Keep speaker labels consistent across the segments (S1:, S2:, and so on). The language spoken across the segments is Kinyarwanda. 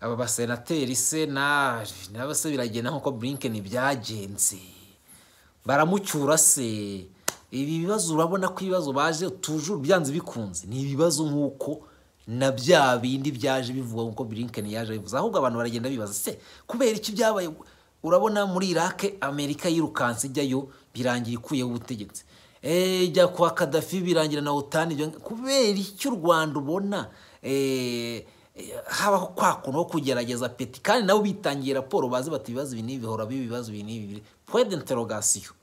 S1: Aba basenateri se nabo se biragenda nk'uko Blinken byagenze, baramucyura se? Ibi bibazo urabona ko ibibazo baje toujours byanze bikunze ni ibibazo nk'uko na bya bindi byaje bivugwa, nk'uko Blinken yaje abivuze. Ahubwo abantu baragenda bibaza se kubera iki byabaye. Urabona muri Iraq Amerika yirukanse ijyayo, birangira ikuyeho ubutegetsi, ijya kwa Gaddafi birangira na OTAN. Kubera icyo u Rwanda ubona habaho kwa kuntu ho kugerageza peti, kandi nabo bitangiye raporo bazi bati ibibazo ibi n'ibi bihora biba, ibibazo ibi n'ibi, point d'interrogation.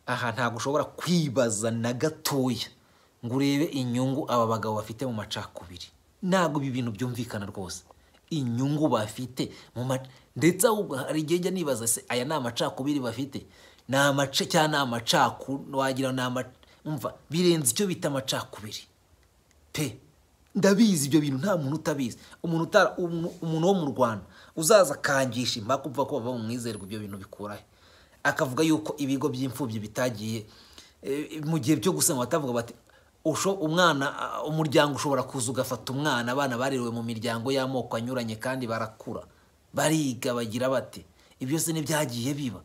S1: Aha ntabwo ushobora kwibaza na gatoya ngo urebe inyungu aba bagabo bafite mu macakubiri. Ntabwo ibi bintu byumvikana rwose, inyungu bafite mu ndetse ahubwo hari igihe njya nibaza se aya ni amacakubiri bafite, ni amace cyangwa ni amacaku, wagira ni umva birenze icyo bita amacakubiri pe. Ndabizi ibyo bintu nta muntu utabizi. Umuntu wo mu Rwanda uzaza akangisha impaka upfa ko bava mu mwizerwa, ibyo bintu bikurahe? Akavuga yuko ibigo by'imfubyi bitagiye mu gihe byo gusenga, batavuga bati umwana, umuryango ushobora kuza ugafata umwana, abana barerewe mu miryango y'amoko anyuranye kandi barakura bariga bagira bati ibyo se ntibyagiye biba.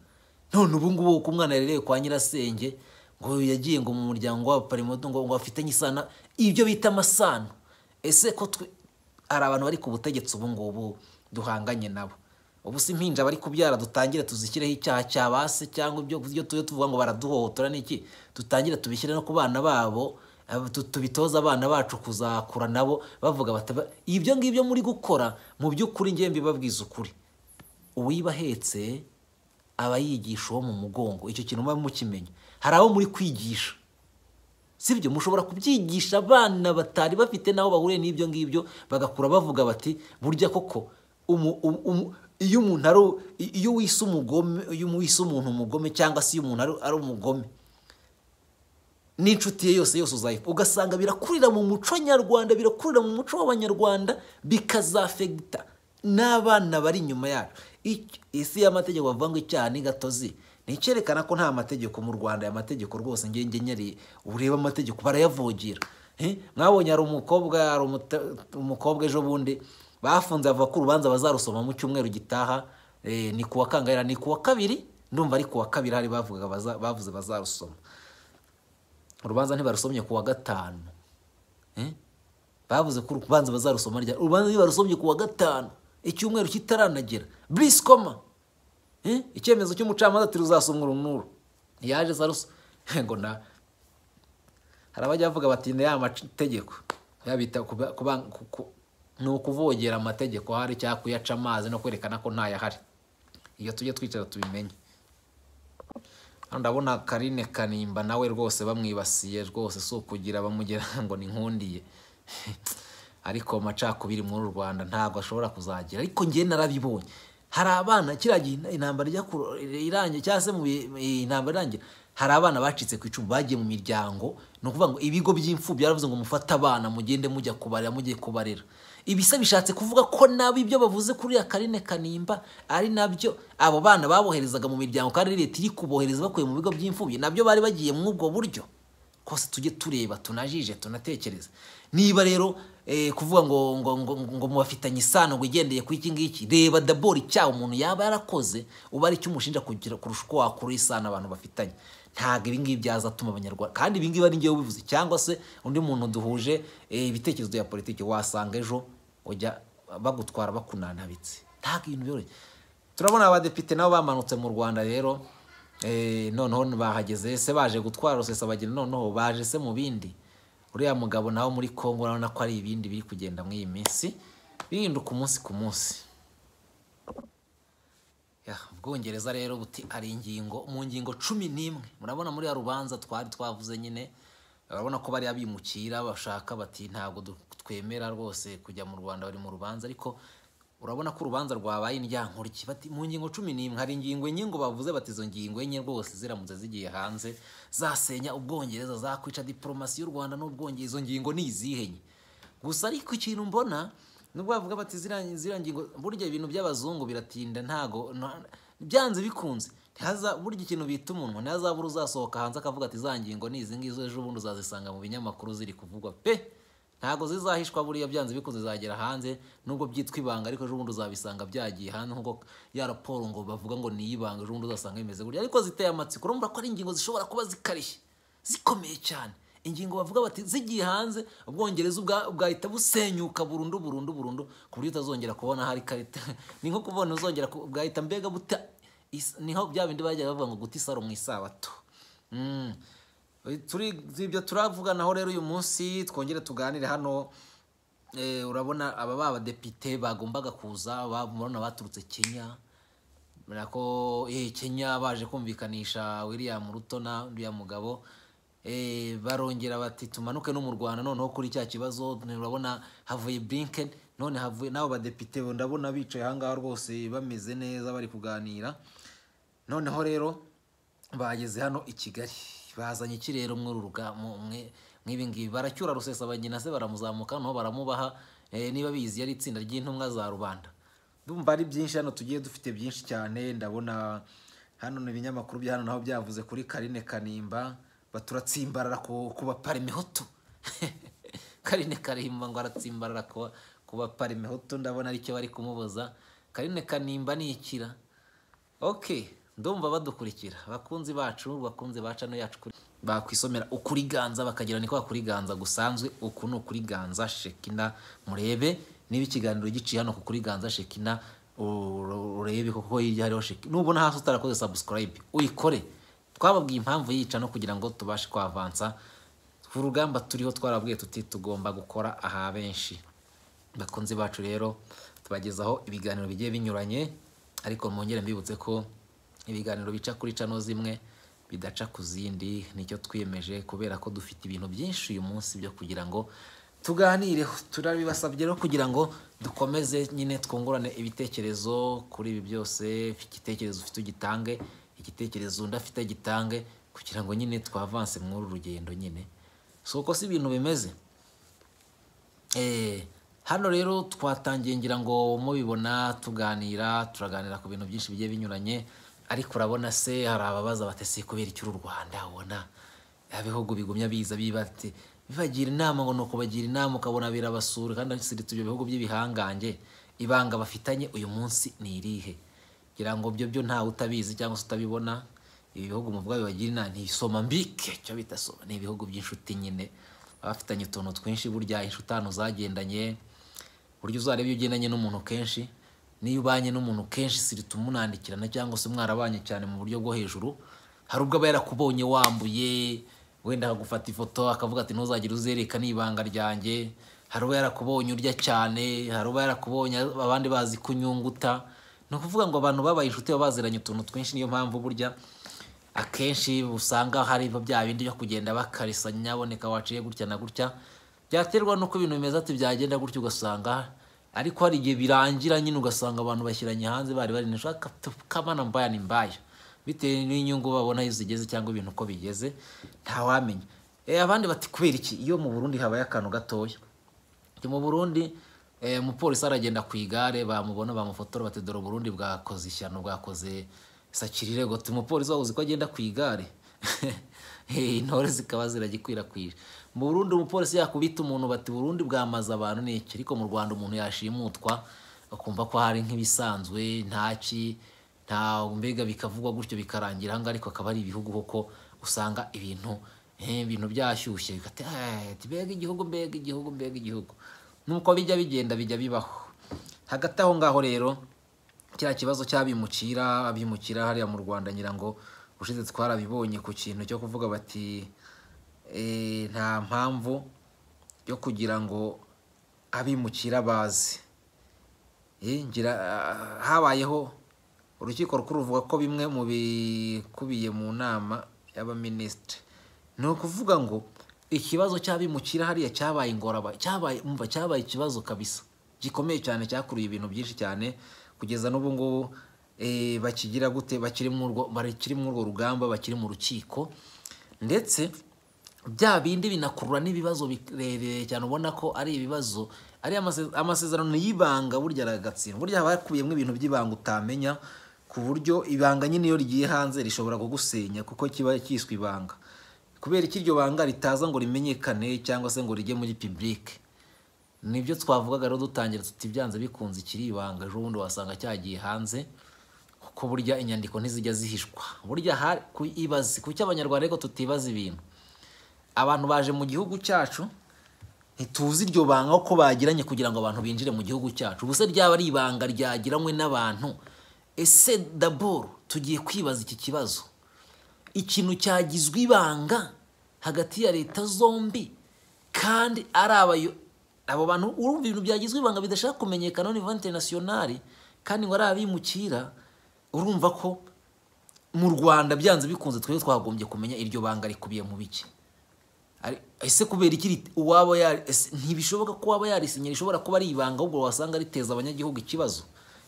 S1: None ubu ngubu uko umwana yarerewe kwa nyirasenge ngo yagiye ngo mu muryango w'abaparimoto ngo afitanye isano, ibyo bita amasano. Ese ko hari abantu bari ku butegetsi ubu ngubu duhanganye nabo, ubu si impinja bari kubyara dutangire tuzishyireho icyaha cya base, cyangwa ibyo tujye tuvuga ngo baraduhohotora n'iki, dutangire tubishyire no ku bana babo, tubitoze abana bacu kuzakura nabo bavuga bati ibyo ngibyo muri gukora. Mu by'ukuri ngiye mbibabwiza ukuri, uwiba ahetse aba yigisha uwo mu mugongo. Icyo kintu muba mukimenya, hari abo muri kwigisha, sibyo? Mushobora kubyigisha abana batari bafite naho bahuriye n'ibyo ngibyo, bagakura bavuga bati burya koko iyo umuntu ari iyo wise umugome, iyo wise umuntu umugome, cyangwa se iyo umuntu ari umugome n'inshuti ye yose yose uzayifa, ugasanga birakurira mu muco nyarwanda, birakurira mu muco w'abanyarwanda, bikazafegita n'abana bari inyuma yacu. Isi y'amategeko bavuga ngo icyaha ni gatozi, ni icyerekana ko nta mategeko mu Rwanda. Aya mategeko rwose nge nyari ureba amategeko barayavogira. Mwabonye hari umukobwa ejo bundi bafunze avuga ko urubanza bazarusoma mu cyumweru gitaha, ni kuwa kangahe? Ni kuwa kabiri, ndumva ari kuwa kabiri hari bavugaga bavuze bazarusoma. Urubanza ntibarusomye kuwa gatanu. Bavuze ko urubanza bazarusoma rya, urubanza ntibarusomye kuwa gatanu, icyumweru kitaranagera. Bliskoma. Icyemezo cy'umucamanza ati ruzasomwa urunuru. Yaje saruso ngo na hari abajya bavuga bati ya mategeko yabita ni ukuvogera amategeko hari cyangwa kuyaca amazi no kwerekana ko ntayahari. Iyo tujye twicara tubimenye. Hano ndabona Karine Kanimba nawe rwose bamwibasiye rwose, si ukugira bamugera ngo ni nkundiye, ariko amacakubiri muri uru Rwanda ntabwo ashobora kuzagira. Ariko njye narabibonye, hari abana kiriya gihe intambara irangiye cyangwa se mu intambara irangira, hari abana bacitse ku icumu bagiye mu miryango. Ni ukuvuga ngo ibigo by'imfubyi byaravuze ngo mufate abana mugende mujya kubarera, mugiye kubarera. Ibisa bishatse kuvuga ko nabo ibyo bavuze kuri ya Karine Kanimba ari nabyo abo bana baboherezaga mu miryango, kandi leta iri kubohereza bakuye mu bigo by'imfubyi, nabyo bari bagiye muri ubwo buryo. Kose tujye tureba tunajije tunatekereza. Niba rero kuvuga ngo ngo ngo ngo mubafitanye isano ngo igendeye ku iki ngiki, reba dabord icyaha umuntu yaba yarakoze uba ari cyo umushinja kugira kurusha uko wakura isano abantu bafitanye. Ntabwo ibi ngibi byazatuma abanyarwanda, kandi ibi ngibi ari njyewe ubivuze cyangwa se undi muntu duhuje ibitekerezo bya politiki, wasanga ejo ujya bagutwara bakunanabitse. Ntabwo ibintu byoroshye. Turabona abadepite nabo bamanutse mu Rwanda rero, noneho bahageze se baje gutwara Rusesabagina, noneho baje se mu bindi. Uriya mugabo nawe muri Kongo urabona ko ari ibindi biri kugenda muri iyi minsi bihinduka umunsi ku munsi. Ubwongereza rero buti ari ingingo mu ngingo 11. Murabona muri ya rubanza twari twavuze nyine, urabona ko bari abimukira bashaka bati ntabwo twemera rwose kujya mu Rwanda, bari mu rubanza. Ariko Urabona ko urubanza rwabaye indyankurye. Bati mu ngingo 11 hari ingingo enye ngo bavuze bati izo ngingo enye rwose ziramutse zigiye hanze zasenya Ubwongereza, zakwica diplomasi y'u Rwanda n'Ubwongereza. Izo ngingo ni izihe nye? Gusa ariko ikintu mbona nubwo bavuga bati ziriya ngingo, burya ibintu by'abazungu biratinda, ntago byanze bikunze ntihaza burya ikintu bita umunwa, ntihazabura uzasohoka hanze akavuga ati za ngingo ni izi ngizo, ejo bundi uzazisanga mu binyamakuru ziri kuvugwa pe. Ntago zizahishwa buriya, byanze bikunze zagera hanze nubwo byitwa ibanga, ariko ejo bundi uzabisanga byagiye hanze, nkuko ya raporo ngo bavuga ngo ni ibanga, ejo bundi uzasanga bimeze gutya. Ariko ziteye amatsiko, urumva ko ari ingingo zishobora kuba zikarishye zikomeye cyane, ingingo bavuga bati zigiye hanze Ubwongereza bwahita busenyuka burundu burundu burundu, ku buryo utazongera kubona hari karita. Ni nko kubona uzongera bwahita mbega buta, niho bya bindi bajyaga bavuga ngo guta isaro mu isabato. Turi ibyo turavuganaho rero uyu munsi, twongere tuganire hano. Urabona aba badepite bagombaga kuza, murabona baturutse Kenya, nako Kenya baje kumvikanisha William Ruto na uriya mugabo. Barongera bati tumanuke no mu Rwanda noneho kuri cya kibazo. Urabona havuye Blinken, none havuye n'abo badepite, ndabona bicaye aha ngaha rwose bameze neza bari kuganira. Noneho rero bageze hano i Kigali, bazanye iki rero mw'ibi ngibi, baracyura Rusesabagina se baramuzamuka noneho baramubaha, niba bizi yari itsinda ry'intumwa za rubanda. Ndumva ari byinshi hano tugiye dufite byinshi cyane. Ndabona hano ni ibinyamakuru bya hano naho byavuze kuri Karine Kanimba, baturatsimbarara ku baparimehutu. Karine Kanimba ngo aratsimbarara ku baparimehutu, ndabona aricyo bari kumubuza. Karine Kanimba ni ikira. Okay, ndumva badukurikira abakunzi bacu, bakunze ba channel yacu kuri bakwisomera ukuriganza bakagira niko bakuriganza gusanzwe. Uku ni ukuriganza Shekina, murebe niba ikiganiro giciye hano ku kuriganza Shekina, urebe koko hirya hariho Shekina. Nubona hasi utarakoze subscribe uyikore, twababwiye impamvu yica no kugira ngo tubashe kwavansa ku rugamba turiho. Twarabwiye tuti tugomba gukora aha benshi. Bakunzi bacu rero tubagezaho ibiganiro bigiye binyuranye, ariko mwongere mbibutse ko ibiganiro bica kuri channel zimwe bidaca ku zindi, nicyo twiyemeje kubera ko dufite ibintu byinshi uyu munsi byo kugira ngo tuganireho. Turabibasabye rero kugira ngo dukomeze nyine twungurane ibitekerezo kuri ibi byose. Igitekerezo ufite ugitange, igitekerezo undi afite gitange, kugira ngo nyine twavanse muri uru rugendo nyine. Si uko si ibintu bimeze. Hano rero twatangiye ngira ngo mubibona tuganira, turaganira ku bintu byinshi bigiye binyuranye. Ariko urabona se hari ababaza bati se kubera iki uru Rwanda ubona ibihugu bigumya biza bibate bibagira inama, ngo nuko bagira inama ukabona birabasura, kandi siritse ibyo bihugu by'ibihangange ibanga bafitanye uyu munsi ni irihe? Ngira ngo byo ntawe utabizi cyangwa se utabibona. Ibi bihugu muvuga bibagira inama ntisoma mbike, cyo bita soma, ni ibihugu by'inshuti nyine bafitanye utuntu twinshi. Burya inshutano zagendanye, burya uzarebe iyo ugendanye n'umuntu kenshi, niyo ubanye n'umuntu kenshi sirita umunandikirana cyangwa se mwarabanye cyane mu buryo bwo hejuru, hari ubwo aba yarakubonye wambuye, wenda akagufata ifoto akavuga ati ntuzagire uzereka n'ibanga ryanjye. Hari ubwo yarakubonye urya cyane, hari ubwo yarakubonye abandi bazi kunyunguta. Ni ukuvuga ngo abantu babaye inshuti baba baziranye utuntu twinshi. Niyo mpamvu burya akenshi usanga hari bya bindi byo kugenda bakarisa nyaboneka waciye gutya na gutya, byaterwa nuko ibintu bimeze ati byagenda gutya ugasanga, ariko hari igihe birangira nyine ugasanga abantu bashyiranye hanze bari bari nishaka kamana mbaya ni mbaya, bitewe n'inyungu babona iyo zigeze cyangwa ibintu uko bigeze ntawamenya. Abandi bati kubera iki iyo mu Burundi habaye akantu gatoya? Mu Burundi umupolisi aragenda ku igare, bamubona bamufotora bati dore Burundi bwakoze ishyano, bwakoze sakirirego. Umupolisi wabuze ko agenda ku igare, intore zikaba ziragikwirakwira. Mu Burundi umupolisi yakubita umuntu bati Burundi bwamaze abantu n'iki, ariko mu Rwanda umuntu yashimutwa akumva ko hari nk'ibisanzwe, ntaki nta mbega bikavugwa gutyo bikarangira hanga. Ariko akaba ari ibihugu koko usanga ibintu ibintu byashyushye bikate mbega igihugu mbega igihugu mbega igihugu, nuko bijya bigenda bijya bibaho. Hagati aho ngaho rero kiriya kibazo cy'abimukira, abimukira hariya mu Rwanda ngira ngo ushize twarabibonye ku kintu cyo kuvuga bati nta mpamvu yo kugira ngo abimukira baze. Ngira habayeho urukiko rukuru ruvuga ko bimwe mu bikubiye mu nama y'abaminisitiri, ni ukuvuga ngo ikibazo cy'abimukira hariya cyabaye ingoraba, cyabaye umva cyabaye ikibazo kabisa. gikomeye cyane cyakuruye ibintu byinshi cyane kugeza n'ubu ngubu bakigira gute, bakiri muri urwo rugamba, bakiri mu rukiko, ndetse bya bindi binakurura n'ibibazo birebire cyane. Ubona ko ari ibibazo, ari amasezerano y'ibanga burya aragatsindwa, burya haba hakubiyemo ibintu by'ibanga utamenya, ku buryo ibanga nyine iyo rigiye hanze rishobora kugusenya kuko kiba kiswe ibanga. Kubera iki iryo banga ritaza ngo rimenyekane cyangwa se ngo rijye muri public? Nibyo twavugaga rero dutangira tuti byanze bikunze ikiri ibanga ejo bundi wasanga cyagiye hanze, kuko burya inyandiko ntizijya zihishwa. Burya ibaze kuki Abanyarwanda ariko tutibaza ibintu. Abantu baje mu gihugu cyacu ntituzi iryo banga ko bagiranye kugira ngo abantu binjire mu gihugu cyacu. Ubuse ryaba ari ibanga ryagiranywe n'abantu? Ese d'abord tugiye kwibaza iki kibazo, ikintu cyagizwe ibanga hagati ya leta zombi kandi ari abo bantu, urumva ibintu byagizwe ibanga bidashaka kumenyekana au niveau international, kandi ngo ari abimukira. Urumva ko mu Rwanda byanze bikunze twebwe twagombye kumenya iryo banga rikubiye mu biki. Ese kubera iki uwaba ntibishoboka ko waba yarisinye, rishobora kuba ari ibanga ahubwo wasanga riteza abanyagihugu ikibazo.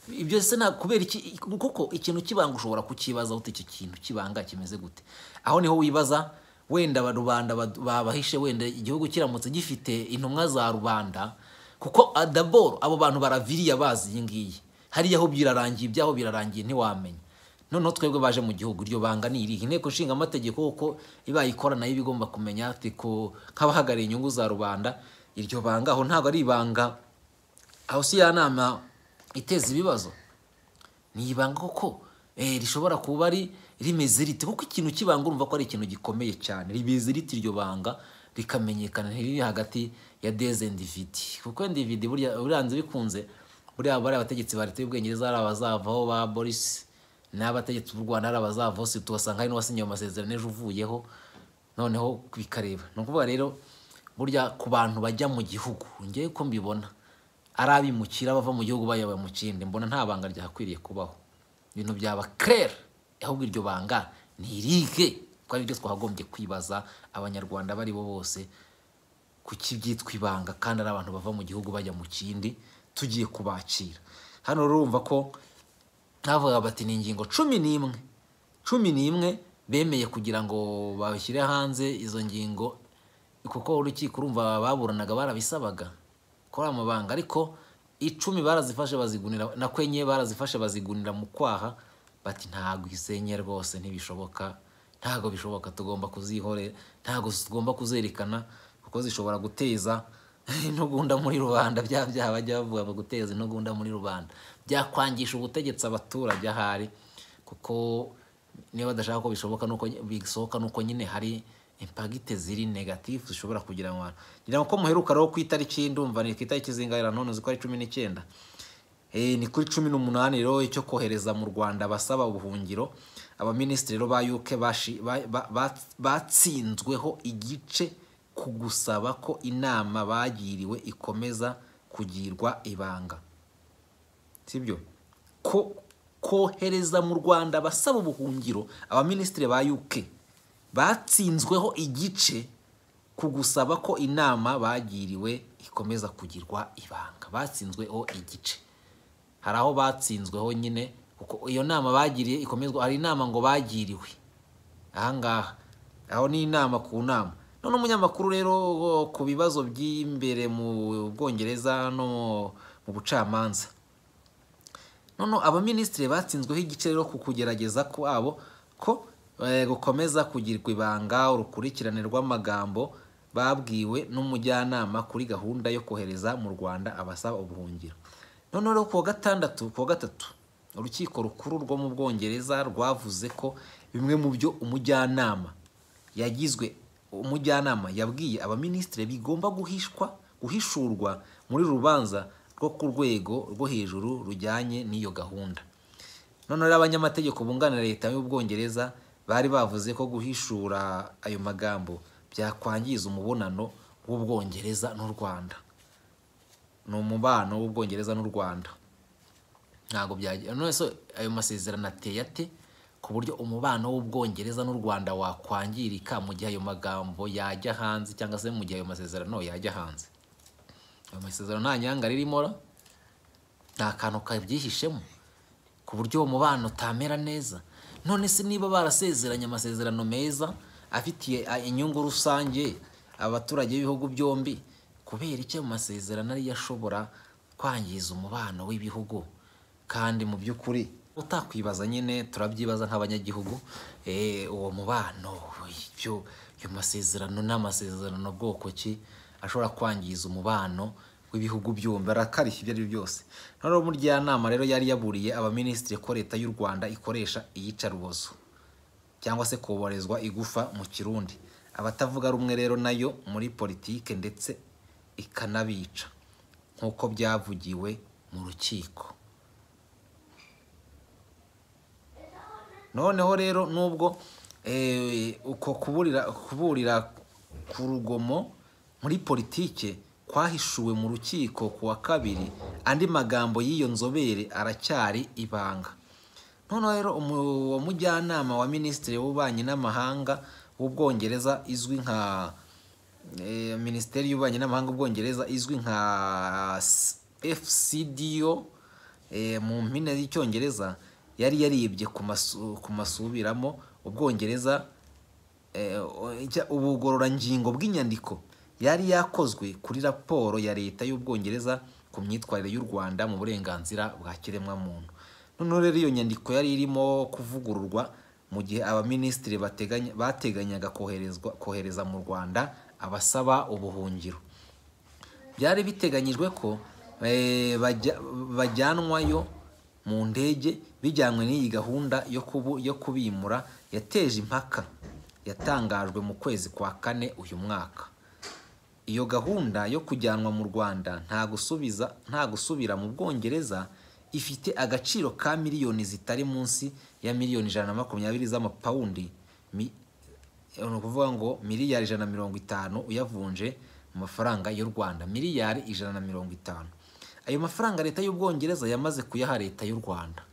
S1: Ibyo se nta kubera iki? Kuko ikintu kibanga ushobora kukibaza ute, icyo kintu kibanga kimeze gute? Aho niho wibaza wenda rubanda babahishe, wenda igihugu kiramutse gifite intumwa za rubanda, kuko d'abord abo bantu baraviriya bazi iyi ngiyi, hariya aho birarangiye, ibyaho birarangiye ntiwamenya. Noneho twebwe baje mu gihugu iryo banga ni irihe? Inteko nshinga amategeko kuko ibayikora nayo ibigomba kumenya ati ko nk'abahagarariye inyungu za rubanda, iryo banga aho ntabwo ari ibanga, aho si ya nama iteza ibibazo, ni ibanga koko rishobora kuba ari rimeze rite? Kuko ikintu kibanga urumva ko ari ikintu gikomeye cyane, rimeze rite iryo banga rikamenyekana, ntiriri hagati ya des individus. Kuko individu burya uranze bikunze, buriya bari abategetsi ba leta y'Ubwongereza, ari abazavaho ba Boris, n'abategetsi b'u Rwanda ari abazavaho, si tugasanga hari n'uwasinye amasezerano ejo uvuyeho, noneho bikareba. Ni ukuvuga rero burya ku bantu bajya mu gihugu, ngewe ko mbibona ari abimukira bava mu gihugu bajya mu kindi, mbona nta banga ryakwiriye kubaho, ibintu byaba clair. Ahubwo iryo banga ntirige, ko ari byo twagombye kwibaza Abanyarwanda bari bo bose, kuki byitwa ibanga kandi ari abantu bava mu gihugu bajya mu kindi tugiye kubakira. Hano urumva ko bavuga bati ni ingingo 11 bemeye kugira ngo bashyire hanze izo ngingo, kuko urukiko urumva baburanaga barabisabaga ko ari amabanga, ariko 10 barazifashe bazigunira, na kwenye barazifashe bazigunira mu kwaha, bati ntago isenye rwose, ntibishoboka, ntago bishoboka, tugomba kuzihore, ntago tugomba kuzerekana kuko zishobora guteza intugunda muri rubanda. Bya byaha bajya bavuga ngo guteza intugunda muri rubanda byakwangisha ubutegetsi abaturage ahari, kuko niba badashaka ko bishoboka nuko bisohoka, nuko nyine hari impagite ziri negative zishobora kugira abantu. Ngira ngo ko muheruka rero ku itariki, ndumva ni ku itariki zingahe none, uzi ko ari 19, ni kuri 18 rero cyo kohereza mu Rwanda basaba ubuhungiro. Abaminisitiri rero ba UK batsinzweho igice ku gusaba ko inama bagiriwe ikomeza kugirwa ibanga. Sibyo? Ko kohereza mu Rwanda basaba ubuhungiro, abaminisitiri ba UK batsinzweho igice ku gusaba ko inama bagiriwe ikomeza kugirwa ibanga. Batsinzweho igice, hari aho batsinzweho nyine, kuko iyo nama bagiriye ikomezwa, hari inama ngo bagiriwe ahangaha, aho ni inama ku nama. None umunyamakuru rero ku bibazo by'imbere mu Bwongereza no mu bucamanza, none abaminisitiri batsinzweho igice rero ku kugerageza kwabo ko gukomeza kugirwa ibanga urukurikirane rw'amagambo babwiwe n'umujyanama kuri gahunda yo kohereza mu Rwanda abasaba ubuhungiro. None rero kuwa gatandatu, kuwa gatatu, urukiko rukuru rwo mu Bwongereza rwavuze ko bimwe mu byo umujyanama yagizwe, umujyanama yabwiye abaminisitiri bigomba guhishurwa muri rubanza rwo ku rwego rwo hejuru rujyanye n'iyo gahunda. None rero abanyamategeko bunganira leta y'Ubwongereza bari bavuze ko guhishura ayo magambo byakwangiza umubonano w'Ubwongereza n'u Rwanda. Ni umubano w'Ubwongereza n'u Rwanda. Ntago byagira. None so ayo masezerano ateye ate ku buryo umubano w'Ubwongereza n'u Rwanda wakwangirika mu gihe ayo magambo yajya hanze, cyangwa se mu gihe ayo masezerano yajya hanze? Ayo masezerano nta nyanga ririmo ra? Nta kantu kabyihishemo ku buryo uwo mubano utamera neza. None se niba barasezeranye amasezerano meza afitiye inyungu rusange abaturage b'ibihugu byombi, kubera icyo amasezerano ariyo ashobora kwangiza umubano w'ibihugu? Kandi mu by'ukuri utakwibaza nyine, turabyibaza nk'abanyagihugu, uwo mubano, ibyo ayo masezerano ni amasezerano bwoko ki ashobora kwangiza umubano w'ibihugu byombi? Arakarishya ibyo ari byo byose. Noneho umujyanama rero yari yaburiye abaminisitiri ko leta y'u Rwanda ikoresha iyicarubozo cyangwa se koborezwa igufa mu Kirundi abatavuga rumwe rero nayo muri politike, ndetse ikanabica nk'uko byavugiwe mu rukiko. Noneho rero nubwo uko kuburira ku rugomo muri politike kwahishuwe mu rukiko ku wa kabiri, andi magambo y'iyo nzobere aracyari ibanga. Noneho rero uwo mujyanama wa minisitiri w'ububanyi n'amahanga w'Ubwongereza izwi nka minisiteri y'ububanyi n'amahanga w'Ubwongereza izwi nka FCDO mu mpine y'icyongereza, yari yaribye ku masubiramo Ubwongereza ubugororangingo bw'inyandiko yari yakozwe kuri raporo ya leta y'Ubwongereza ku myitwarire y'u Rwanda mu burenganzira bwa kiremwamuntu. Noneho rero iyo nyandiko yari irimo kuvugururwa mu gihe abaminisitiri bateganyaga kohereza mu Rwanda abasaba ubuhungiro. Byari biteganyijwe ko bajyanwayo mu ndege bijyanywe n'iyi gahunda yo kubimura yateje impaka yatangajwe mu kwezi kwa kane uyu mwaka. Iyo gahunda yo kujyanwa mu Rwanda nta gusubira mu Bwongereza ifite agaciro ka miliyoni zitari munsi ya miliyoni 120 z'amapawundi, ni ukuvuga ngo miliyari 150 uyavunje mu mafaranga y'u Rwanda, miliyari 150. Ayo mafaranga leta y'Ubwongereza yamaze kuyaha leta y'u Rwanda.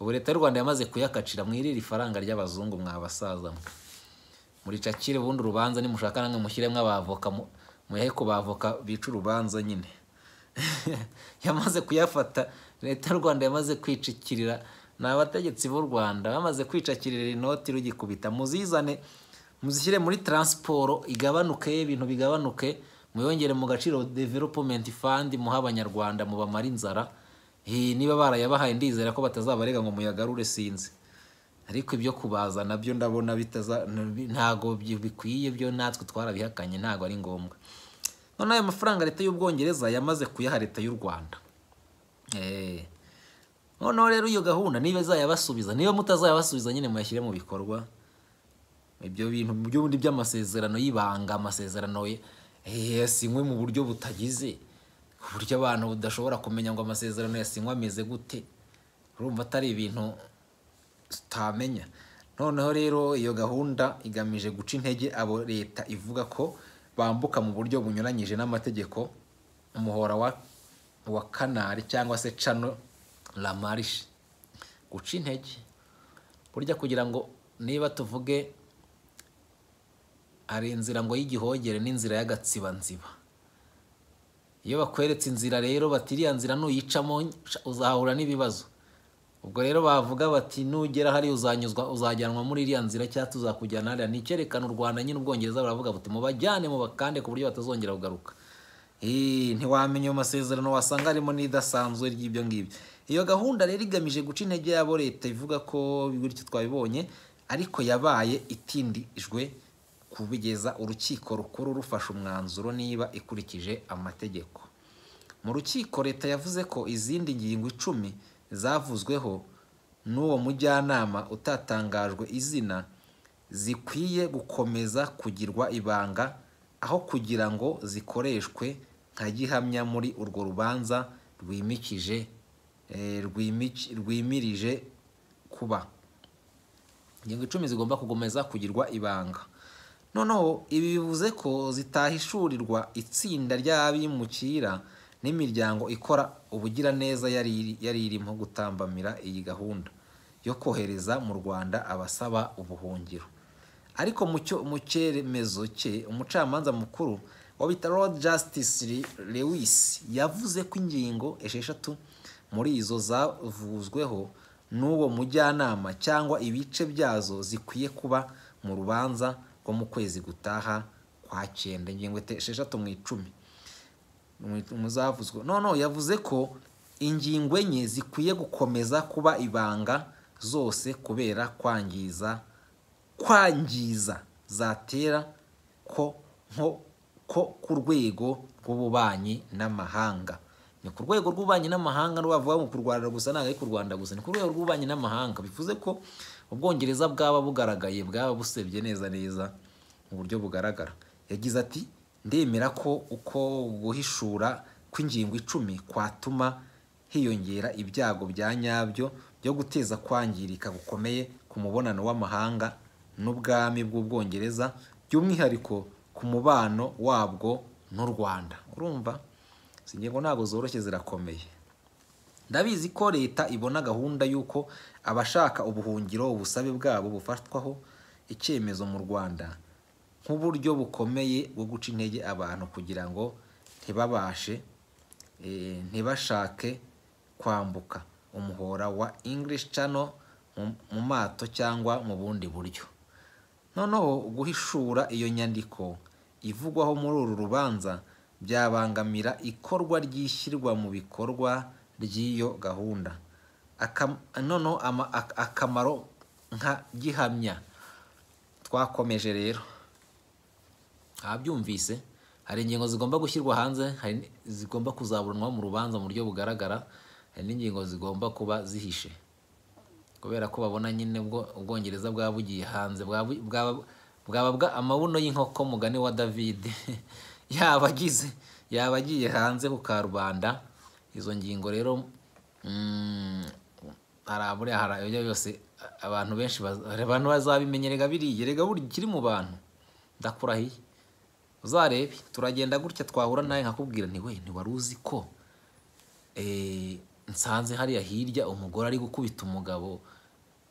S1: Ubu leta y'u Rwanda yamaze kuyakacira mwirira ifaranga ry'abazungu mwabasaza mwe. Muricakire ubundi urubanza nimushaka namwe mushyiremo abavoka, muyahe ku bavoka bica urubanza nyine. Yamaze kuyafata, leta y'u Rwanda yamaze kwicikirira, ni abategetsi b'u Rwanda bamaze kwicakirira inoti rugikubita. Muzizane muzishyire muri transport igabanuke, ibintu bigabanuke, muyongere mu gaciro development fund muha abanyarwanda mubamara inzara. Niba barayabahaye ndizera ko batazabarega ngo muyagarure, sinzi. Ariko ibyo kubaza nabyo ndabona bitaza, ntago bikwiye, byo natwe twarabihakanye, ntago ari ngombwa. None ayo mafaranga leta y'Ubwongereza yamaze kuyaha leta y'u Rwanda. Noneho rero iyo gahunda niba izayabasubiza, niba mutazayabasubiza nyine muyashyire mu bikorwa. Ibyo bintu by'ubundi by'amasezerano y'ibanga, amasezerano yasinywe mu buryo butagize, ku buryo abantu badashobora kumenya ngo amasezerano yasinywe ameze gute, urumva atari ibintu tutamenya. Noneho rero iyo gahunda igamije guca intege abo leta ivuga ko bambuka mu buryo bunyuranyije n'amategeko umuhora wa Kanari cyangwa se Channel La Manche. Guca intege burya kugira ngo niba tuvuge hari inzira ngo y'igihogere n'inzira y'agatsibanziba. Iyo bakweretse inzira rero bati iriya nzira nuyicamo uzahura n'ibibazo. Ubwo rero bavuga bati nugera hari uzanyuzwa, uzajyanwa muri iriya nzira cyangwa tuzakujyana hariya. Ni icyerekana u Rwanda nyine Ubwongereza baravuga buti mubajyane mubakande ku buryo batazongera kugaruka. Ntiwamenya ayo masezerano wasanga harimo n'idasanzwe ry'ibyo ngibyo. Iyo gahunda rero igamije guca intege yabo leta ivuga ko bityo twabibonye, ariko yabaye itindijwe kubigeza urukiko rukuru rufashe umwanzuro niba ikurikije amategeko. Mu rukiko leta yavuze ko izindi ngingo 10 zavuzweho n'uwo mujyanama utatangajwe izina zikwiye gukomeza kugirwa ibanga aho kugira ngo zikoreshwe nka gihamya muri urwo rubanza rwimirije kuba. Ingingo 10 zigomba kugomeza kugirwa ibanga. Noneho ibi bivuze ko zitahishurirwa itsinda ry'abimukira n'imiryango ikora ubugiraneza yari irimo gutambamira iyi gahunda yo kohereza mu Rwanda abasaba ubuhungiro. Ariko mu cyemezo cye umucamanza mukuru wa bita Lord Justice Lewis yavuze ko ingingo 6 muri izo zavuzweho n'uwo mujyanama cyangwa ibice byazo zikwiye kuba mu rubanza rwo mu kwezi gutaha kwa 9. Ingingo 6 mu 10 muzavuzwe. No yavuze ko ingingo 4 zikwiye gukomeza kuba ibanga zose kubera kwangiza zatera ko ku rwego rw'ububanyi n'amahanga. Ni ku rwego rw'ububanyi n'amahanga, n'ubavuga mu Rwanda gusa ntabwo ari ku Rwanda gusa, ni ku rwego rw'ububanyi n'amahanga. Bivuze ko Ubwongereza bwaba bugaragaye, bwaba busebye neza neza mu buryo bugaragara. Yagize ati ndemera ko uko guhishura kw'ingingo 10 kwatuma hiyongera ibyago bya nyabyo byo guteza kwangirika gukomeye ku mubonano w'amahanga n'ubwami bw'Ubwongereza, by'umwihariko ku mubano wabwo n'u Rwanda. Urumva izi ngingo ntabwo zoroshye, zirakomeye. Ndabizi ko leta ibona gahunda y'uko abashaka ubuhungiro ubusabe bwabo bufatwaho icyemezo mu Rwanda nk'uburyo bukomeye bwo guca intege abantu kugira ngo ntibabashe ntibashake kwambuka umuhora wa English Channel mu mato cyangwa mu bundi buryo. Noneho guhishura iyo nyandiko ivugwaho muri uru rubanza byabangamira ikorwa ry'ishyirwa mu bikorwa ry'iyo gahunda. Noneho akamaro nka gihamya. Twakomeje rero, ababyumvise, hari ingingo zigomba gushyirwa hanze, hari zigomba kuzaburanwa mu rubanza mu buryo bugaragara, hari n'ingingo zigomba kuba zihishe kubera ko babona nyine ubwo Ubwongereza bwaba bugiye hanze, bwaba amabuno y'inkoko mugani wa David yaba agiye hanze ku karubanda. Izo ngingo rero hari ibyo byose abantu benshi abantu bazabimenyerega biriya, rega buri kiri mu bantu. Ndakurahiye uzarebe, turagenda gutya twahura nawe nkakubwira nti we ntiwari uzi ko nsanze hariya hirya umugore ari gukubita umugabo,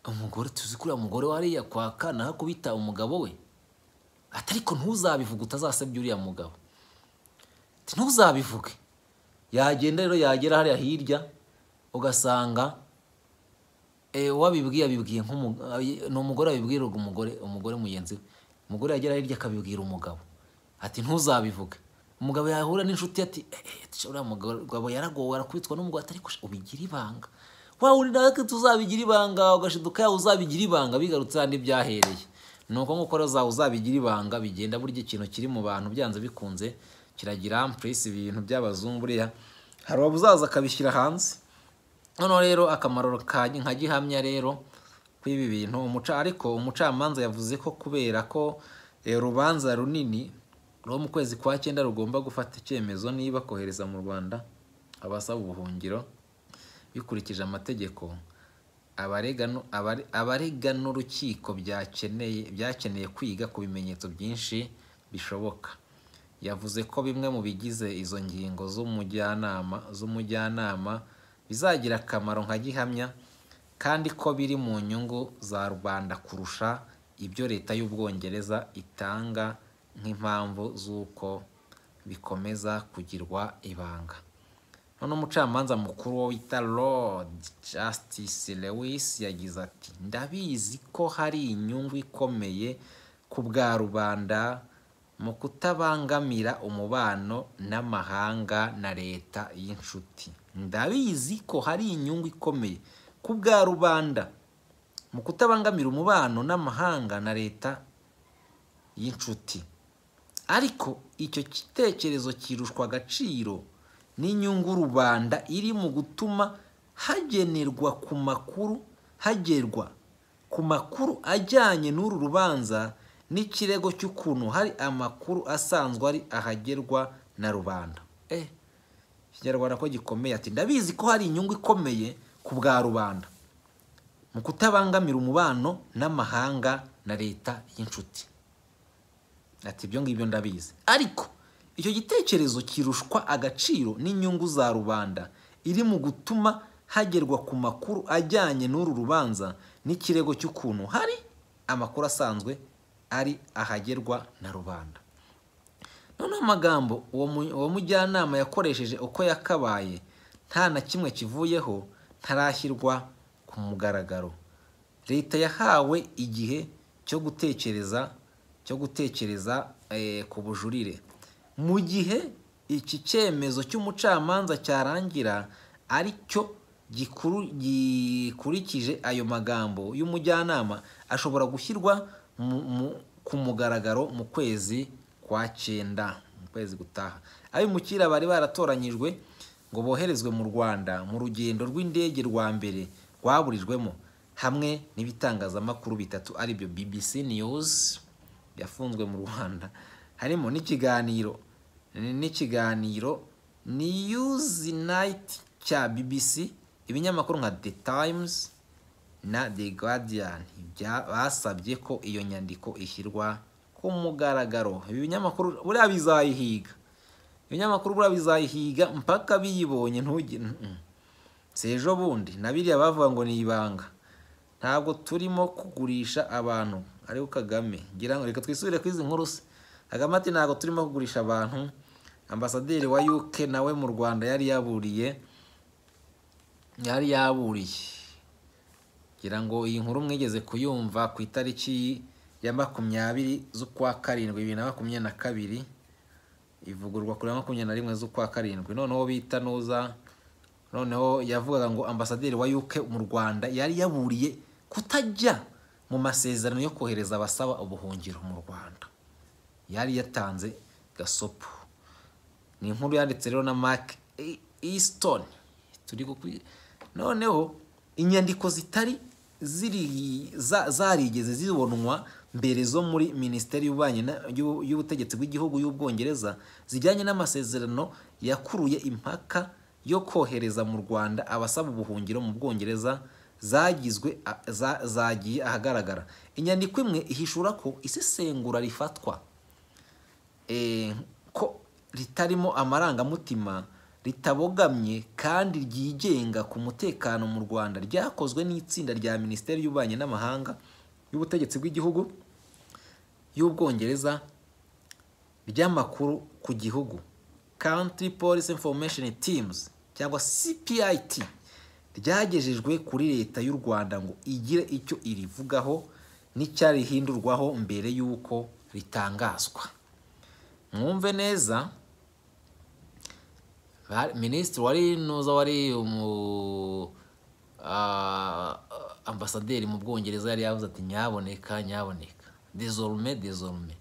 S1: umugore tuzi kuriya mugore wariya kwaka naho akubita umugabo we, atariko ntuzabivuge utazasebya uriya mugabo, ntuzabivuge. Yagenda rero yagera hariya hirya ugasanga uwabibwiye abibwiye ni umugore abibwiraga umugore mugenzi we, umugore yagera hirya akabibwira umugabo ati ntuzabivuge. Umugabo yahura n'inshuti ati uriya mugabo yaragowe arakubitwa n'umugore, ati ariko ubigira ibanga, wa uri nawe tuzabigira ibanga, ugashiduka yawe uzabigira ibanga, bigarutse handi byahereye. Nuko nkuko rero zawe uzabigira ibanga bigenda, burya ikintu kiri mu bantu byanze bikunze kiragira amprise ibintu by'abazungu. Buriya hari uwabuzaza akabishyira hanze. Noneho rero akamaro nka gihamya rero kw'ibi bintu, ariko umucamanza yavuze ko kubera ko urubanza runini rwo mu kwezi kwa 9 rugomba gufata icyemezo niba kohereza mu Rwanda abasaba ubuhungiro bikurikije amategeko, abarega n'urukiko byakeneye kwiga ku bimenyetso byinshi bishoboka. Yavuze ko bimwe mu bigize izo ngingo z'umujyanama bizagira akamaro nka gihamya, kandi ko biri mu nyungu za rubanda kurusha ibyo leta y'Ubwongereza itanga nk'impamvu z'uko bikomeza kugirwa ibanga. None umucamanza mukuru wita Lord Justice Lewis yagize ati ndabizi ko hari inyungu ikomeye ku bwa rubanda mu kutabangamira umubano n'amahanga na leta y'inshuti. Ndabizi ko hari inyungu ikomeye ku bwa rubanda mu kutabangamira umubano n'amahanga na leta y'inshuti, ariko icyo gitekerezo kirushwa agaciro n'inyungu rubanda iri mu gutuma hagenerwa ku makuru hagerwa ku makuru ajyanye n'uru rubanza n'ikirego cy'ukuntu hari amakuru asanzwe ari ahagerwa na rubanda. Ikinyarwanda ko gikomeye, ati ndabizi ko hari inyungu ikomeye ku bwa rubanda mu kutabangamira umubano n'amahanga na leta y'inshuti, ati ibyo ngibyo ndabizi, ariko icyo gitekerezo kirushwa agaciro n'inyungu za rubanda iri mu gutuma hagerwa ku makuru ajyanye n'uru rubanza n'ikirego cy'ukuntu hari amakuru asanzwe ari ahagerwa na rubanda. Noneho amagambo uwo mujyanama yakoresheje uko yakabaye nta na kimwe kivuyeho ntarashyirwa ku mugaragaro. Leta yahawe igihe cyo gutekereza ku bujurire. Mu gihe iki cyemezo cy'umucamanza cyarangira aricyo gikurikije ayo magambo y'umujyanama, ashobora gushyirwa ku mugaragaro mu kwezi kwa 9, mu kwezi gutaha. Abimukira bari baratoranyijwe ngo boherezwe mu Rwanda mu rugendo rw'indege rwa mbere rwaburijwemo hamwe n'ibitangazamakuru bitatu aribyo BBC News yafunzwe mu Rwanda, harimo n'ikiganiro Newsnight cya BBC, ibinyamakuru nka The Times na The Guardian basabye ko iyo nyandiko ishyirwa ku mugaragaro. Ibi binyamakuru buriya bizayihiga, ibinyamakuru buriya bizayihiga mpaka biyibonye. Si ejo bundi na biriya bavuga ngo ni ibanga, ntabwo turimo kugurisha abantu. Ariko Kagame ngira ngo reka twisubire kuri izi nkuru se. Kagame ati ntabwo turimo kugurisha abantu. Ambasaderi wa UK nawe mu Rwanda yari yaburiye ngira ngo iyi nkuru mwigeze kuyumva ku itariki ya 20 z'ukwa 7 2022, ivugurwa kuri 21 z'ukwa 7. Noneho bita nuza, noneho yavugaga ngo ambasaderi wa UK mu Rwanda yari yaburiye kutajya mu masezerano yo kohereza abasaba ubuhungiro mu Rwanda, yari yatanze gasopo. Ni inkuru yanditse rero na Mark Easton. Noneho inyandiko zitari zarigeze zibonwa mbere zo muri Minisiteri y'Ubutegetsi bw'Igihugu y'Ubwongereza zijyanye n'amasezerano yakuruye impaka yo kohereza mu Rwanda abasaba ubuhungiro mu Bwongereza zagizwe zagiye ahagaragara. Inyandiko imwe ihishura ko isesengura rifatwa ko ritarimo amarangamutima, ritabogamye kandi ryigenga ku mutekano mu Rwanda ryakozwe n'itsinda rya Minisiteri y'Ububanyi n'Amahanga y'Ubutegetsi bw'Igihugu y'Ubwongereza ry'amakuru ku gihugu, Country Police Information Teams cyangwa CPIT, ryagejejwe kuri leta y'u Rwanda ngo igire icyo irivugaho n'icyarihindurwaho mbere y'uko ritangazwa. Mwumve neza, Minisitiri wari nuza wari ambasaderi mu Bwongereza yari yavuze ati nyaboneka nyaboneka, désormais désormais.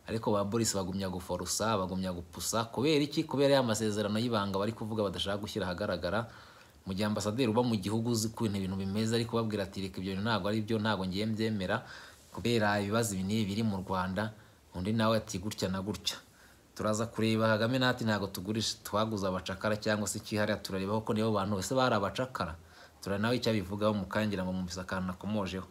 S1: Ariko ba Boris bagumya guforosa, bagumya gupusa. Kubera iki? Kubera ya masezerano y'ibanga bari kuvuga badashaka gushyira ahagaragara. Mu gihe ambasaderi uba mu gihugu uzi ukuntu ibintu bimeze ariko babwira ati reka ibyo bintu ntabwo ari byo, ntabwo ngiye mbyemera kubera ibibazo ibi n'ibi biri mu Rwanda. Undi nawe ati gutya na gutya. Turaza kureba Kagame nati ntabwo tugurisha, twaguze abacakara cyangwa se ikihariya, turareba ko nibo bantu bose bari abacakara. Turareba nawe icyo abivugaho mukangira ngo mumvise akantu nakomojeho.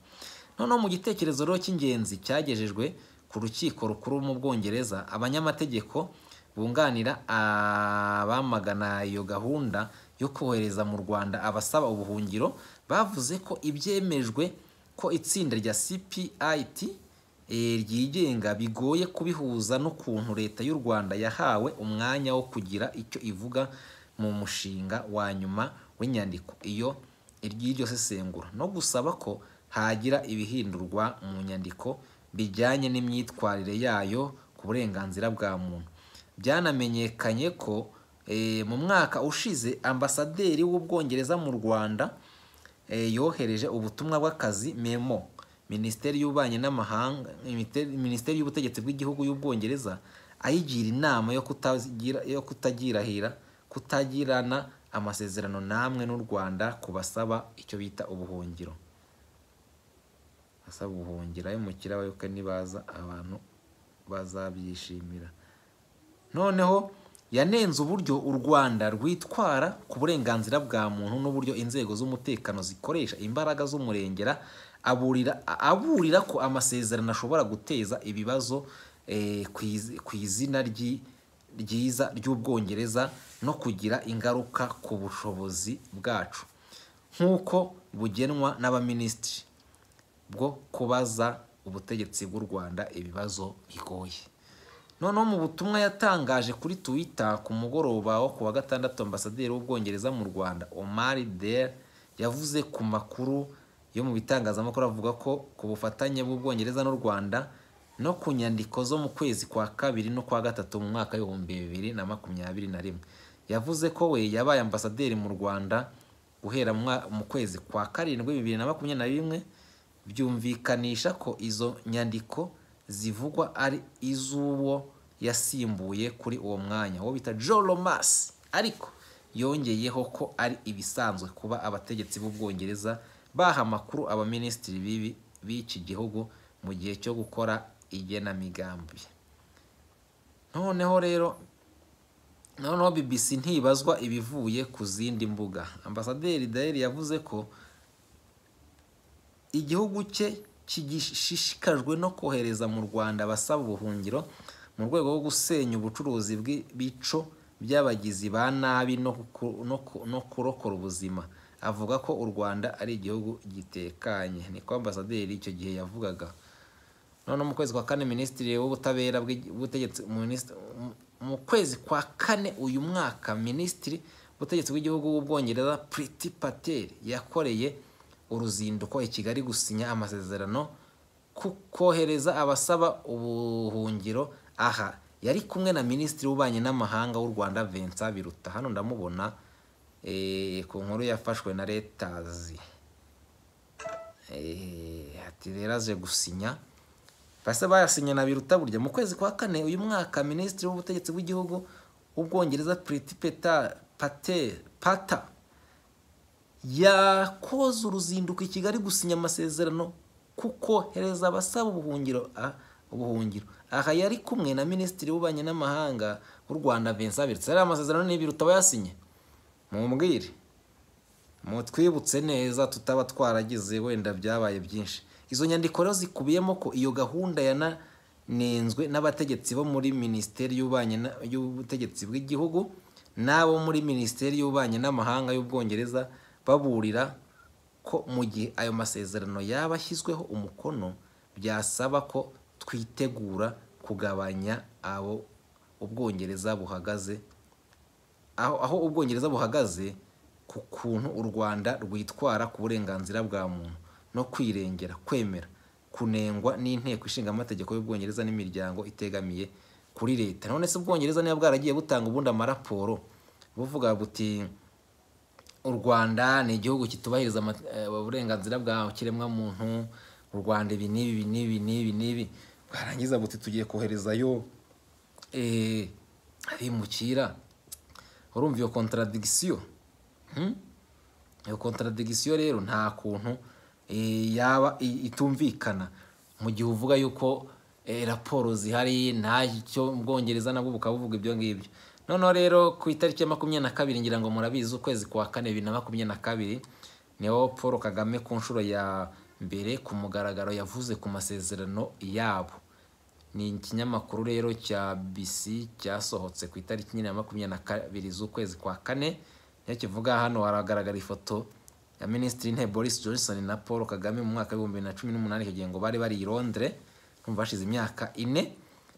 S1: Noneho mu gitekerezo rero cy'ingenzi cyagejejwe ku rukiko rukuru mu Bwongereza, abanyamategeko bunganira abamagana iyo gahunda yo kohereza mu Rwanda abasaba ubuhungiro bavuze ko ibyemejwe ko itsinda rya CPIT ryigenga bigoye kubihuza n'ukuntu leta y'u Rwanda yahawe umwanya wo kugira icyo ivuga mu mushinga wa nyuma w'inyandiko iyo iry'iryo sesengura, no gusaba ko hagira ibihindurwa mu nyandiko bijyanye n'imyitwarire yayo ku burenganzira bwa muntu. Byanamenyekanye ko mu mwaka ushize ambasaderi w'Ubwongereza mu Rwanda yohereje ubutumwa bw'akazi memo Minisiteri y'Ububanyi n'Amahanga, Minisiteri y'Ubutegetsi bw'Igihugu y'Ubwongereza ayigira inama yo kutagirana amasezerano namwe n'u Rwanda kubasaba icyo bita ubuhungiro. Asaba ubuhungiro ayo mukira bayoka nibaza abantu bazabyishimira. Noneho yanenze uburyo u Rwanda rwitwara ku burenganzira bwa muntu n'uburyo inzego z'umutekano zikoresha imbaraga z'umurengera, aburira ko amasezerano ashobora guteza ibibazo ku izina ryiza ry'Ubwongereza no kugira ingaruka ku bushobozi bwacu nk'uko bugenwa n'abaminisitiri bwo kubaza ubutegetsi bw'u Rwanda ibibazo bigoye. Noneho mu butumwa yatangaje kuri Twitter ku mugoroba wo kuwa gatandatu, ambasaderi w'Ubwongereza mu Rwanda Omar Dale yavuze ku makuru yo mu bitangazamakuru avuga ko ku bufatanye bw'Ubwongereza n'u Rwanda no ku nyandiko zo mu kwezi kwa kabiri no kwa gatatu mu mwaka w'2021. Yavuze ko we yabaye ambasaderi mu Rwanda guhera mu kwezi kwa karindwi 2021, byumvikanisha ko izo nyandiko zivugwa ari iz'uwo yasimbuye kuri uwo mwanya, uwo bita Joe Lomas. Ariko yongeyeho ko ari ibisanzwe kuba abategetsi b'Ubwongereza baha amakuru abaminisitiri b'iki gihugu mu gihe cyo gukora igenamigambi. Noneho rero noneho BBC ntibazwa ibivuye ku zindi mbuga. Ambasaderi Dale yavuze ko igihugu cye kigishishikajwe no kohereza mu Rwanda abasaba ubuhungiro mu rwego rwo gusenya ubucuruzi bw'ibico by'abagizi ba nabi no kurokora ubuzima. Avuga ko u Rwanda ari igihugu gitekanye, niko ambasaderi icyo gihe yavugaga. None mu kwezi kwa kane minisitiri w'ubutabera bw'ubutegetsi mu kwezi kwa kane uyu mwaka, minisitiri w'ubutegetsi bw'igihugu w'Ubwongereza Priti Patel yakoreye uruzinduko i Kigali gusinya amasezerano ku kohereza abasaba ubuhungiro. Aha yari kumwe na minisitiri w'ububanyi n'amahanga w'u Rwanda Vincent Biruta. Hano ndamubona ku nkuru yafashwe na Reuters. Ati rero aje gusinya, base bayasinye na Biruta burya. Mu kwezi kwa kane uyu mwaka, minisitiri w'ubutegetsi bw'igihugu w'Ubwongereza Priti Patel yakoze uruzinduko i Kigali gusinya amasezerano ku kohereza abasaba ubuhungiro. Aha yari kumwe na minisitiri w'ububanyi n'amahanga w'u Rwanda Vincent Biruta. Ari amasezerano ni Biruta bayasinye, mumbwire mutwibutse neza tutaba twaragize wenda byabaye byinshi. Izo nyandiko rero zikubiyemo ko iyo gahunda yananenzwe n'abategetsi bo muri minisiteri y'ubutegetsi bw'igihugu n'abo muri minisiteri y'ububanyi n'amahanga y'Ubwongereza, baburira ko mu gihe ayo masezerano yaba ashyizweho umukono byasaba ko twitegura kugabanya abo Ubwongereza buhagaze aho Ubwongereza buhagaze ku kuntu u Rwanda rwitwara ku burenganzira bwa muntu no kwirengera, kwemera kunengwa n'inteko ishinga amategeko y'Ubwongereza n'imiryango itegamiye kuri leta. None se Ubwongereza niba bwaragiye butanga ubundi amaraporo buvuga buti u Rwanda ni igihugu kitubahiriza uburenganzira bwa kiremwamuntu, u Rwanda ibi n'ibi n'ibi n'ibi n'ibi, bwarangiza buti tugiye koherezayo abimukira. Urumva iyo contradiction? Iyo contradiction rero nta kuntu yaba itumvikana mu gihe uvuga yuko raporo zihari ntacyo Ubwongereza nabwo bukaba buvuga ibyo ngibyo. Noneho rero ku itariki ya 22, ngira ngo murabizi, ukwezi kwa kane 2022, niho Paul Kagame ku nshuro ya mbere ku mugaragaro yavuze ku masezerano yabo. Ni ikinyamakuru rero cya BBC cyasohotse ku itariki nyine ya 22 z'ukwezi kwa kane, niyo kivuga. Hano haragaragara ifoto ya Minisitiri w'Intebe Boris Johnson na Paul Kagame mu mwaka w'2018, icyo gihe ngo bari bari i Londres, numva hashize imyaka 4.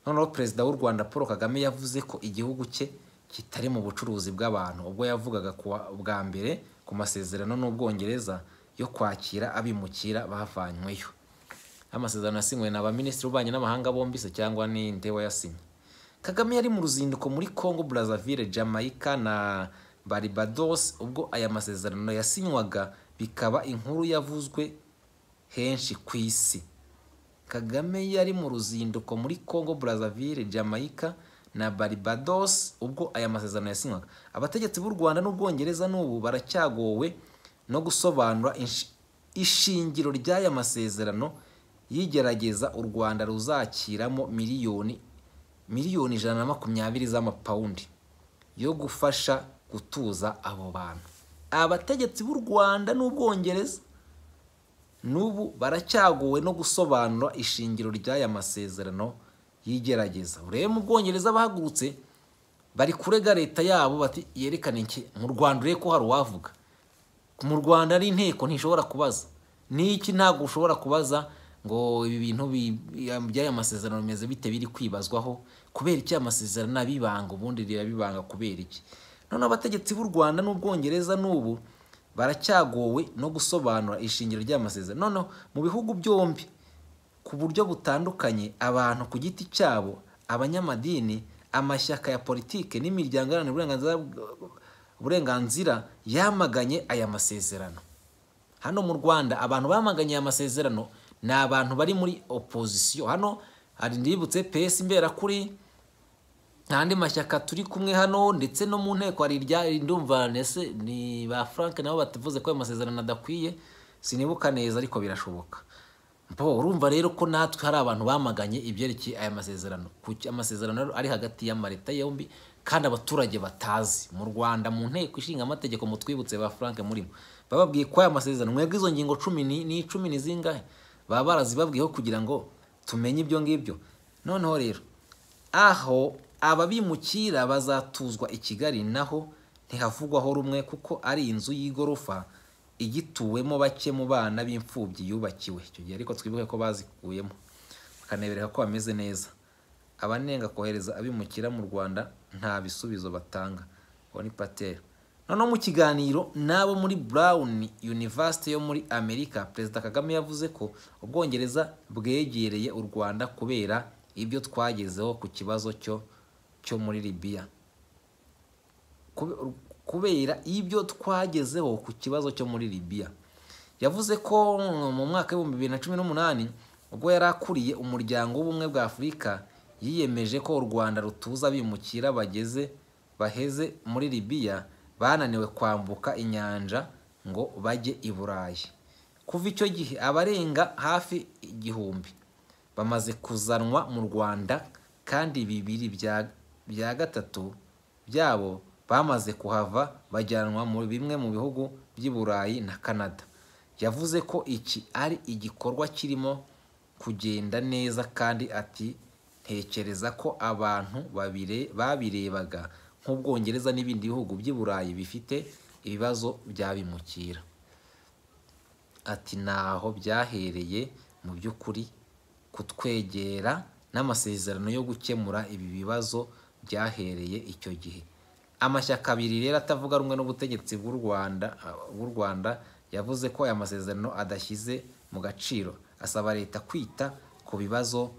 S1: Noneho Perezida w'u Rwanda Paul Kagame yavuze ko igihugu cye kitari mu bucuruzi bw'abantu ubwo yavugaga bwa mbere ku masezerano n'Ubwongereza yo kwakira abimukira bavanyweyo. Amasezerano yasinywe na ba minisitiri w'ububanyi n'amahanga bombi se cyangwa ni nde wayasinye? Kagame yari mu ruzinduko muri Congo Brazzaville, Jamaica na Barbados ubwo aya masezerano yasinywaga, bikaba inkuru yavuzwe henshi ku isi. Kagame yari mu ruzinduko muri Congo Brazzaville, Jamaica na Barbados ubwo aya masezerano yasinywaga. Abategetsi b'u Rwanda n'Ubwongereza n'ubu baracyagowe no gusobanura ishingiro ry'aya masezerano yigerageza u Rwanda ruzakiramo miliyoni 120 z'amapawundi yo gufasha gutuza abo bantu. Abategetsi b'u Rwanda n'Ubwongereza n'ubu baracyagowe no gusobanura ishingiro ry'aya masezerano yigerageza. Urebe mu Bwongereza bahagurutse bari kurega leta yabo bati yerekane iki mu Rwanda, urebe ko hari uwavuga. Mu Rwanda ari inteko ntishobora kubaza niki, ntabwo ushobora kubaza ngo ibi bintu by'aya masezerano bimeze bite biri kwibazwaho, Kubera iki amasezerano abibanga? Ubundi rirabibanga kubera iki? None abategetsi b'u Rwanda n'Ubwongereza n'ubu baracyagowe no gusobanura ishingiro ry'amasezerano. Noneho mu bihugu byombi ku buryo butandukanye, abantu ku giti cyabo, abanyamadini, amashyaka ya politike n'imiryango iharanira uburenganzira yamaganye aya masezerano. Hano mu Rwanda abantu bamaganye aya masezerano ni abantu bari muri opposition. Hano hari, ndibutse, PS Imberakuri n'andi mashyaka turi kumwe hano, ndetse no mu nteko hari irya, ndumva nese ni ba Frank, nabo batavuze ko ayo masezerano adakwiye, sinibuka neza ariko birashoboka. Mpo urumva rero ko natwe hari abantu bamaganye ibyerekeye aya masezerano. Kuki amasezerano ari hagati y'amareta yombi kandi abaturage batazi? Mu Rwanda mu nteko ishinga amategeko, mutwibutse ba Frank murimo, bababwiye ko aya masezerano, mwebwe izo ngingo 10 ni 10 ni zingahe baba barazibabwiyeho kugira ngo tumenye ibyo ngibyo. Noneho rero aho ababimukira bazatuzwa i Kigali naho ntihavugwaho rumwe, kuko ari inzu y'igorofa igituwemo bake mu bana b'imfubyi yubakiwe icyo gihe, ariko twibuke ko bazikuyemo bakanebereka ko bameze neza. Abanenga kohereza abimukira mu Rwanda nta bisubizo batanga. Uwo ni Patel. Noneho mu kiganiro n'abo muri Brown University yo muri Amerika, Perezida Kagame yavuze ko Ubwongereza bwegereye u Rwanda kubera ibyo twagezeho ku kibazo cyo muri Libya. Kubera ibyo twagezeho ku kibazo cyo muri Libya. Yavuze ko mu mwaka w'ibihumbi 2018 ubwo yari akuriye umuryango w'ubumwe bwa Afurika, yiyemeje ko u Rwanda rutuza abimukira bageze baheze muri Libya bananiwe kwambuka inyanja ngo bajye i Burayi. Kuva icyo gihe abarenga hafi 1000 bamaze kuzanwa mu Rwanda, kandi 2 bya 3 byabo bamaze kuhava bajyanwa mu bimwe mu bihugu by'i Burayi na Canada. Yavuze ko iki ari igikorwa kirimo kugenda neza, kandi ati ntekereza ko abantu babirebaga nk'Ubwongereza n'ibindi bihugu by'i Burayi bifite ibibazo byabimukira. Ati naho byahereye mu by'ukuri kutwegera n'amasezerano yo gukemura ibi bibazo byahereye icyo gihe. Amashyaka abiri rero atavuga rumwe n'ubutegetsi bw'u Rwanda yavuze ko aya masezerano adashyize mu gaciro, asaba leta kwita ku bibazo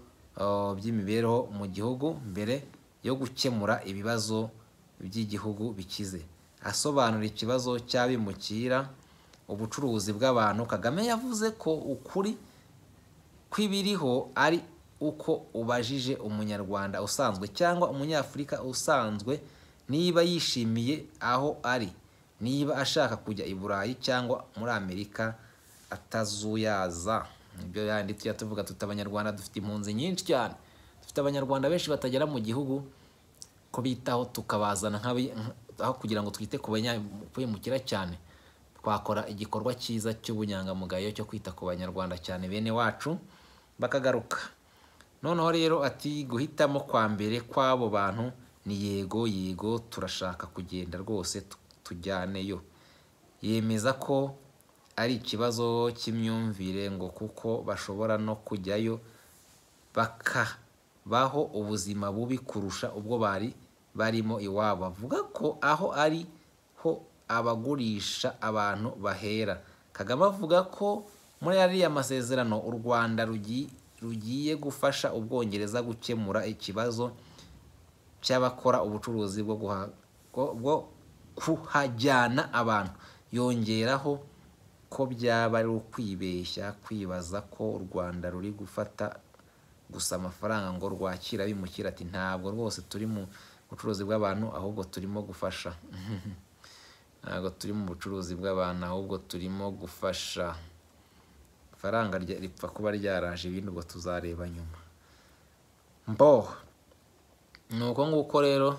S1: by'imibereho mu gihugu mbere yo gukemura ibibazo by'igihugu bikize. Asobanura ikibazo cy'abimukira, ubucuruzi bw'abantu, Kagame yavuze ko ukuri kw'ibiriho ari uko ubajije umunyarwanda usanzwe cyangwa umunyafurika usanzwe niba yishimiye aho ari, niba ashaka kujya i Burayi cyangwa muri Amerika atazuyaza. Nibyo yandi tujya tuvuga tuti abanyarwanda dufite impunzi nyinshi cyane, dufite abanyarwanda benshi batagera mu gihugu, ko bitaho tukabazana aho kugira ngo twite ku banyamukira cyane, twakora igikorwa cyiza cy'ubunyangamugayo cyo kwita ku banyarwanda cyane bene wacu bakagaruka. Noneho rero ati guhitamo kwa mbere kw'abo bantu ni yego yego, turashaka kugenda rwose tujyaneyo. Yemeza ko ari ikibazo cy'imyumvire ngo kuko bashobora no kujyayo bakabaho ubuzima bubi kurusha ubwo bari barimo iwabo. Avuga ko aho ari ho abagurisha abantu bahera. Kagame avuga ko muri ariya masezerano u Rwanda rugiye gufasha Ubwongereza gukemura ikibazo cy'abakora ubucuruzi bwo kuhajyana abantu. Yongeraho ko byaba ari ukwibeshya kwibaza ko u Rwanda ruri gufata gusa amafaranga ngo rwakira abimukira. Ati ntabwo rwose turi mu bucuruzi bw'abantu, ahubwo turimo gufasha. Ntabwo turi mu bucuruzi bw'abantu, ahubwo turimo gufasha. Faranga ripfa kuba ryaraje, ibindi ubwo tuzareba nyuma. Mbo nuko nguko rero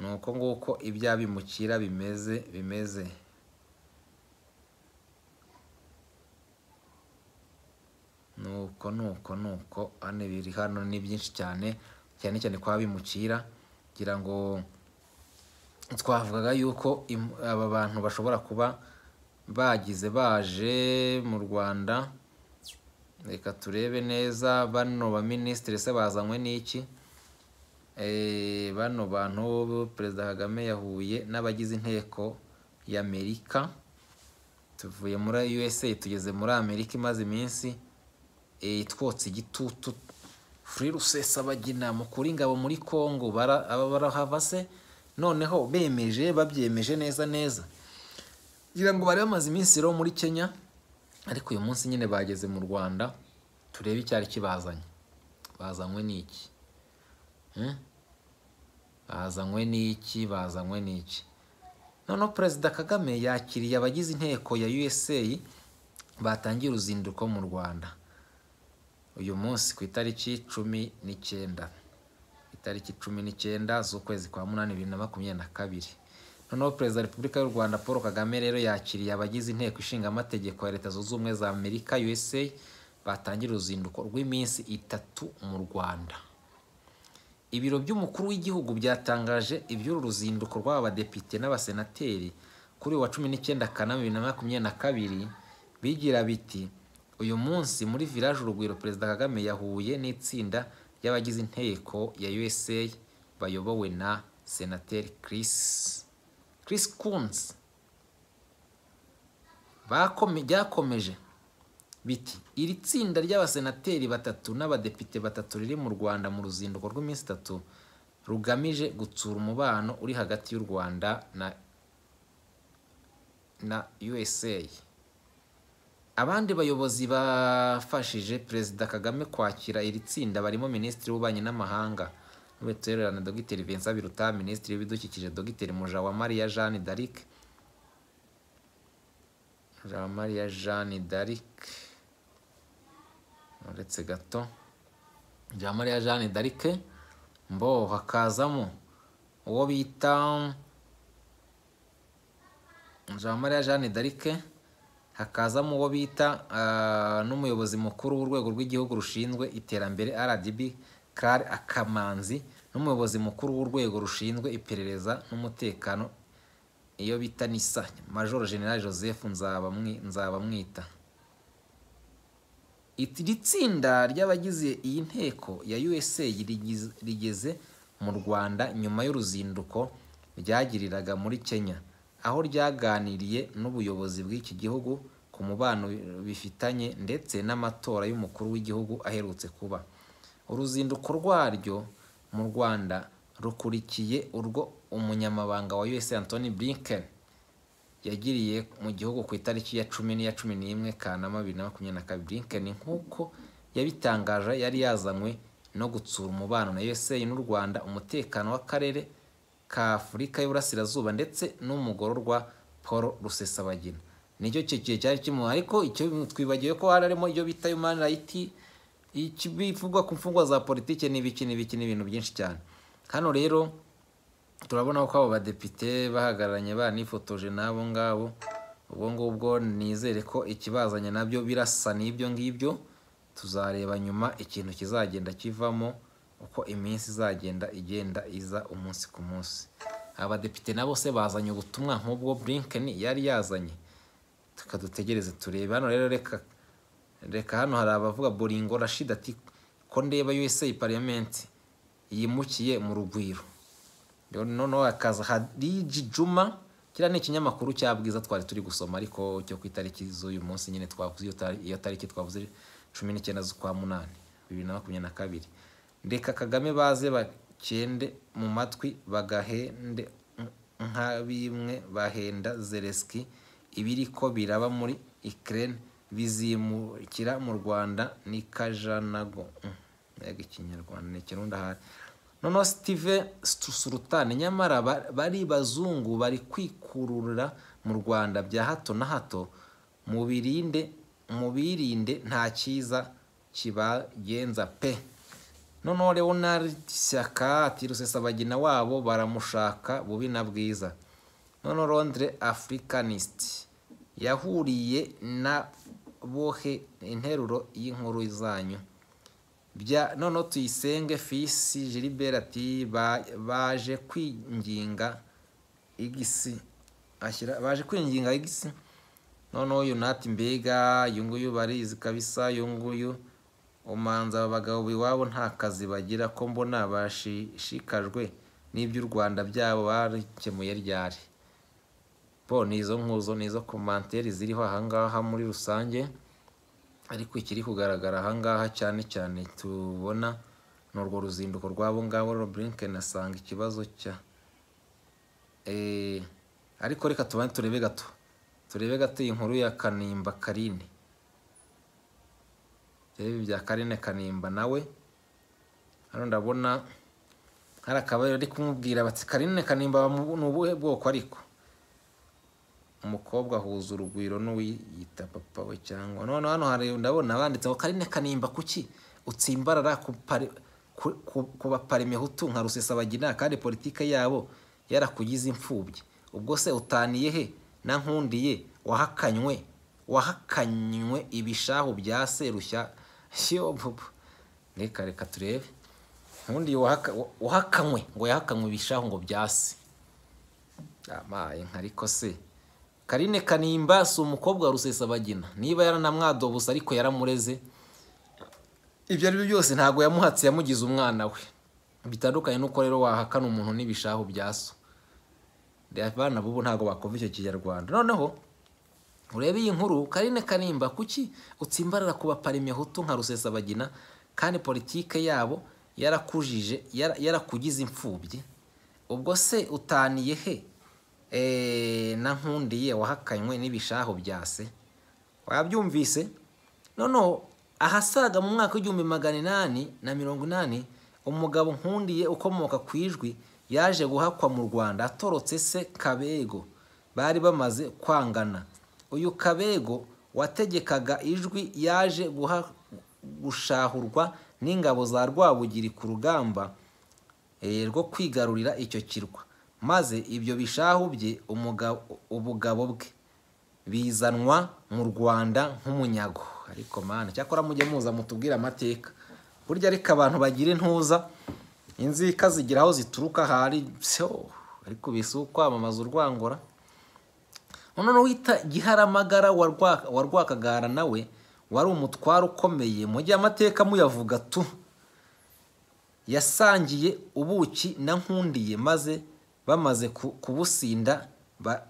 S1: nuko nguko ibyabimukira bimeze. Nuko hano biri hano ni byinshi cyane, cyane cyane kwa bimukira, kugira ngo twavugaga yuko aba bantu bashobora kuba bagize baje mu Rwanda Reka turebe neza bano ba minisitiri se bazanywe n'iki. Bano bantu Perezida Kagame yahuye n'abagize inteko y'Amerika. Tuvuye muri USA tugeze muri Amerika imaze iminsi twotse igitutu Free Rusesabagina, mukura ingabo muri Congo, aba barahava se noneho bemeje, babyemeje neza neza. Ngira ngo bari bamaze iminsi rero muri Kenya, ariko uyu munsi nyine bageze mu Rwanda. Turebe icyari kibazanye. Bazanywe n'iki? Bazanywe n'iki? Bazanywe n'iki? Noneho Perezida Kagame yakiriye abagize inteko ya USA batangiye uruzinduko mu Rwanda uyu munsi ku itariki 19, itariki 19 z'ukwezi kwa 8 2022. Noneho Perezida wa Repubulika y'u Rwanda Paul Kagame rero yakiriye abagize inteko ishinga amategeko ya Leta Zunze Ubumwe za Amerika USA batangira uruzinduko rw'iminsi 3 mu Rwanda. Ibiro by'umukuru w'igihugu byatangaje iby'uru ruzinduko rw'aba badepite n'abasenateri kuri uyu wa 19 Kanama 2022, bigira biti: uyu munsi muri Village Urugwiro Perezida Kagame yahuye n'itsinda ry'abagize inteko ya USA bayobowe na Senateri Chris Coons. Byakomeje biti: iri tsinda ry'abasenateri 3 n'abadepite 3 riri mu Rwanda mu ruzinduko rw'iminsi 3 rugamije gutsura umubano uri hagati y'u Rwanda na USA. Abandi bayobozi bafashije Perezida Kagame kwakira iri tsinda barimo Minisitiri w'Ububanyi n'Amahanga n'Ubutwererane Dr Vincent Biruta, Minisitiri w'Ibidukikije Dr Mujawamariya Jeanne d'Arc, Mujawamariya Jeanne d'Arc, uretse gato, Mujawamariya Jeanne d'Arc, mbo hakazamo uwo bita Mujawamariya Jeanne d'Arc, hakazamo uwo bita n'umuyobozi mukuru w'urwego rw'igihugu rushinzwe iterambere RDB Clare Akamanzi, n'umuyobozi mukuru w'urwego rushinzwe iperereza n'umutekano iyo bita NISA Major General Joseph Nzabamwita. Iri tsinda ry'abagize iyi nteko ya USA rigeze mu Rwanda nyuma y'uruzinduko ryagiriraga muri Kenya, aho ryaganiriye n'ubuyobozi bw'iki gihugu ku mubano bifitanye ndetse n'amatora y'umukuru w'igihugu aherutse kuba. Uruzinduko rwaryo mu Rwanda rukurikiye urwo umunyamabanga wa USA Antony Blinken yagiriye mu gihugu ku itariki ya 10 n'iya 11 Kanama 2022. Blinken nk'uko yabitangaje yari yazanywe no gutsura umubano na USA n'u Rwanda, umutekano w'akarere ka Afurika y'Uburasirazuba ndetse n'umugororwa Paul Rusesabagina. Nicyo gihe cyari kimwe, ariko icyo twibagiwe ko harimo ibyo bita human rights, ikibivugwa ku mfungwa za politike n'ibiki n'ibiki n'ibintu byinshi cyane. Hano rero turabona ko abo badepite bahagararanye banifotoje n'abo ngabo. Ubwo ngubwo nizere ko ikibazanye nabyo birasa n'ibyo ngibyo. Tuzareba nyuma ikintu kizagenda kivamo uko iminsi izagenda igenda iza umunsi ku munsi. Abadepite nabo se bazanye ubutumwa nk'ubwo Blinken yari yazanye, tukadutegereze turebe. Hano rero reka hano hari abavuga Boringo Rashid ati ko ndeba USA Parliament yimukiye mu Rugwiro. Noneho hakaza Hadiji Juma, kiriya ni ikinyamakuru cya Bwiza twari turi gusoma, ariko cyo ku itariki z'uyu munsi nyine twavuze iyo tariki twavuze 19 z'ukwa 8 2022. Ndeka Kagame baze bakende mu matwi bagahende nka bimwe bahenda Zelensky, ibiriko biraba muri Ukraine bizimukira mu Rwanda ni kajanago. Mbega ikinyarwanda ni ikirundi ahari. Noneho Steve Sultan, nyamara bari bazungu bari kwikurura mu Rwanda bya hato na hato, mubirinde nta cyiza kibagenza pe. Noneho Leonard Shyaka ati Rusesabagina wabo baramushaka bubi na bwiza. Noneho Londres Africanist yahuriye na bohe interuro y'inkuru zanyu. Bya noneho Tuyisenge Fisi Gilbert ati baje kwinginga igisi, ashyira baje kwinginga igisi
S2: Noneho uyu nati mbega uyu nguyu barizi kabisa, uyu nguyu umanza aba bagabo iwabo nta kazi bagira, ko mbona bashishikajwe n'iby'u Rwanda byabo barikemuye ryari. Bo nizo nkuzo, nizo commentaire ziriho ahangaha muri rusange, ariko ikiri kugaragara ahangaha cyane cyane tubona ni urwo ruzinduko rw'abo ngabo. Rero Blinken asanga ikibazo cya ariko reka tubane turebe gato, turebe gato iyi nkuru ya Kanimba Karine, turebe ibya Karine Kanimba nawe. Hano ndabona hari akabari ari kumubwira bati Karine Kanimba ni ubuhe bwoko, ariko umukobwa ahuza urugwiro n'uwiyita papa we cyangwa none. Hano hari ndabona banditse ngo Karine Kanimba kuki utsimbarara ku baparimehutu nka Rusesabagina kandi politike yabo yarakugize imfubyi? Ubwo se utaniye he na Nkundiye wahakanywe ibishahu bya Serushya? Reka reka turebe Nkundiye wahakanywe, ngo yahakanywe ibishahu ngo bya se. Amaye ariko se Karine Kanimba si umukobwa wa Rusesabagina, niba yaranamwadobusa ariko yaramureze, ibyo ari byo byose ntabwo yamuhatse, yamugize umwana we. Bitandukanye nuko rero wahakana umuntu n'ibishahu bya so. Abana bubu ntabwo bakumva icyo kinyarwanda. Noneho urebe iyi nkuru, Karine Kanimba kuki utsimbarara ku baparimehutu nka Rusesabagina kandi politike yabo yarakujije yarakugize imfubyi? Ubwo se utaniye he na Nkundiye wahakanywe n'ibishaho bya se? Wabyumvise? Noneho ahasaga mu mwaka w'1880 umugabo Nkundiye ukomoka ku Ijwi yaje guhakwa mu Rwanda atorotse se Kabego bari bamaze kwangana. Uyu Kabego wategekaga Ijwi yaje gushahurwa n'ingabo za Rwabugiri ku rugamba rwo kwigarurira icyo kirwa, maze ibyo bishahu bye ubugabo bwe bizanwa mu Rwanda nk'umunyago. Ariko mana, cyakora mujye muza mutubwira amateka burya, ariko abantu bagira intuza inzika zigira aho zituruka hari so, ariko bisu kwamamaza urwangora. Noneho wita Giharamagara wa Rwakagara nawe wari umutwaro ukomeye, mujye amateka muyavuga tu. Yasangiye ubuki na Nkundiye maze bamaze kubusinda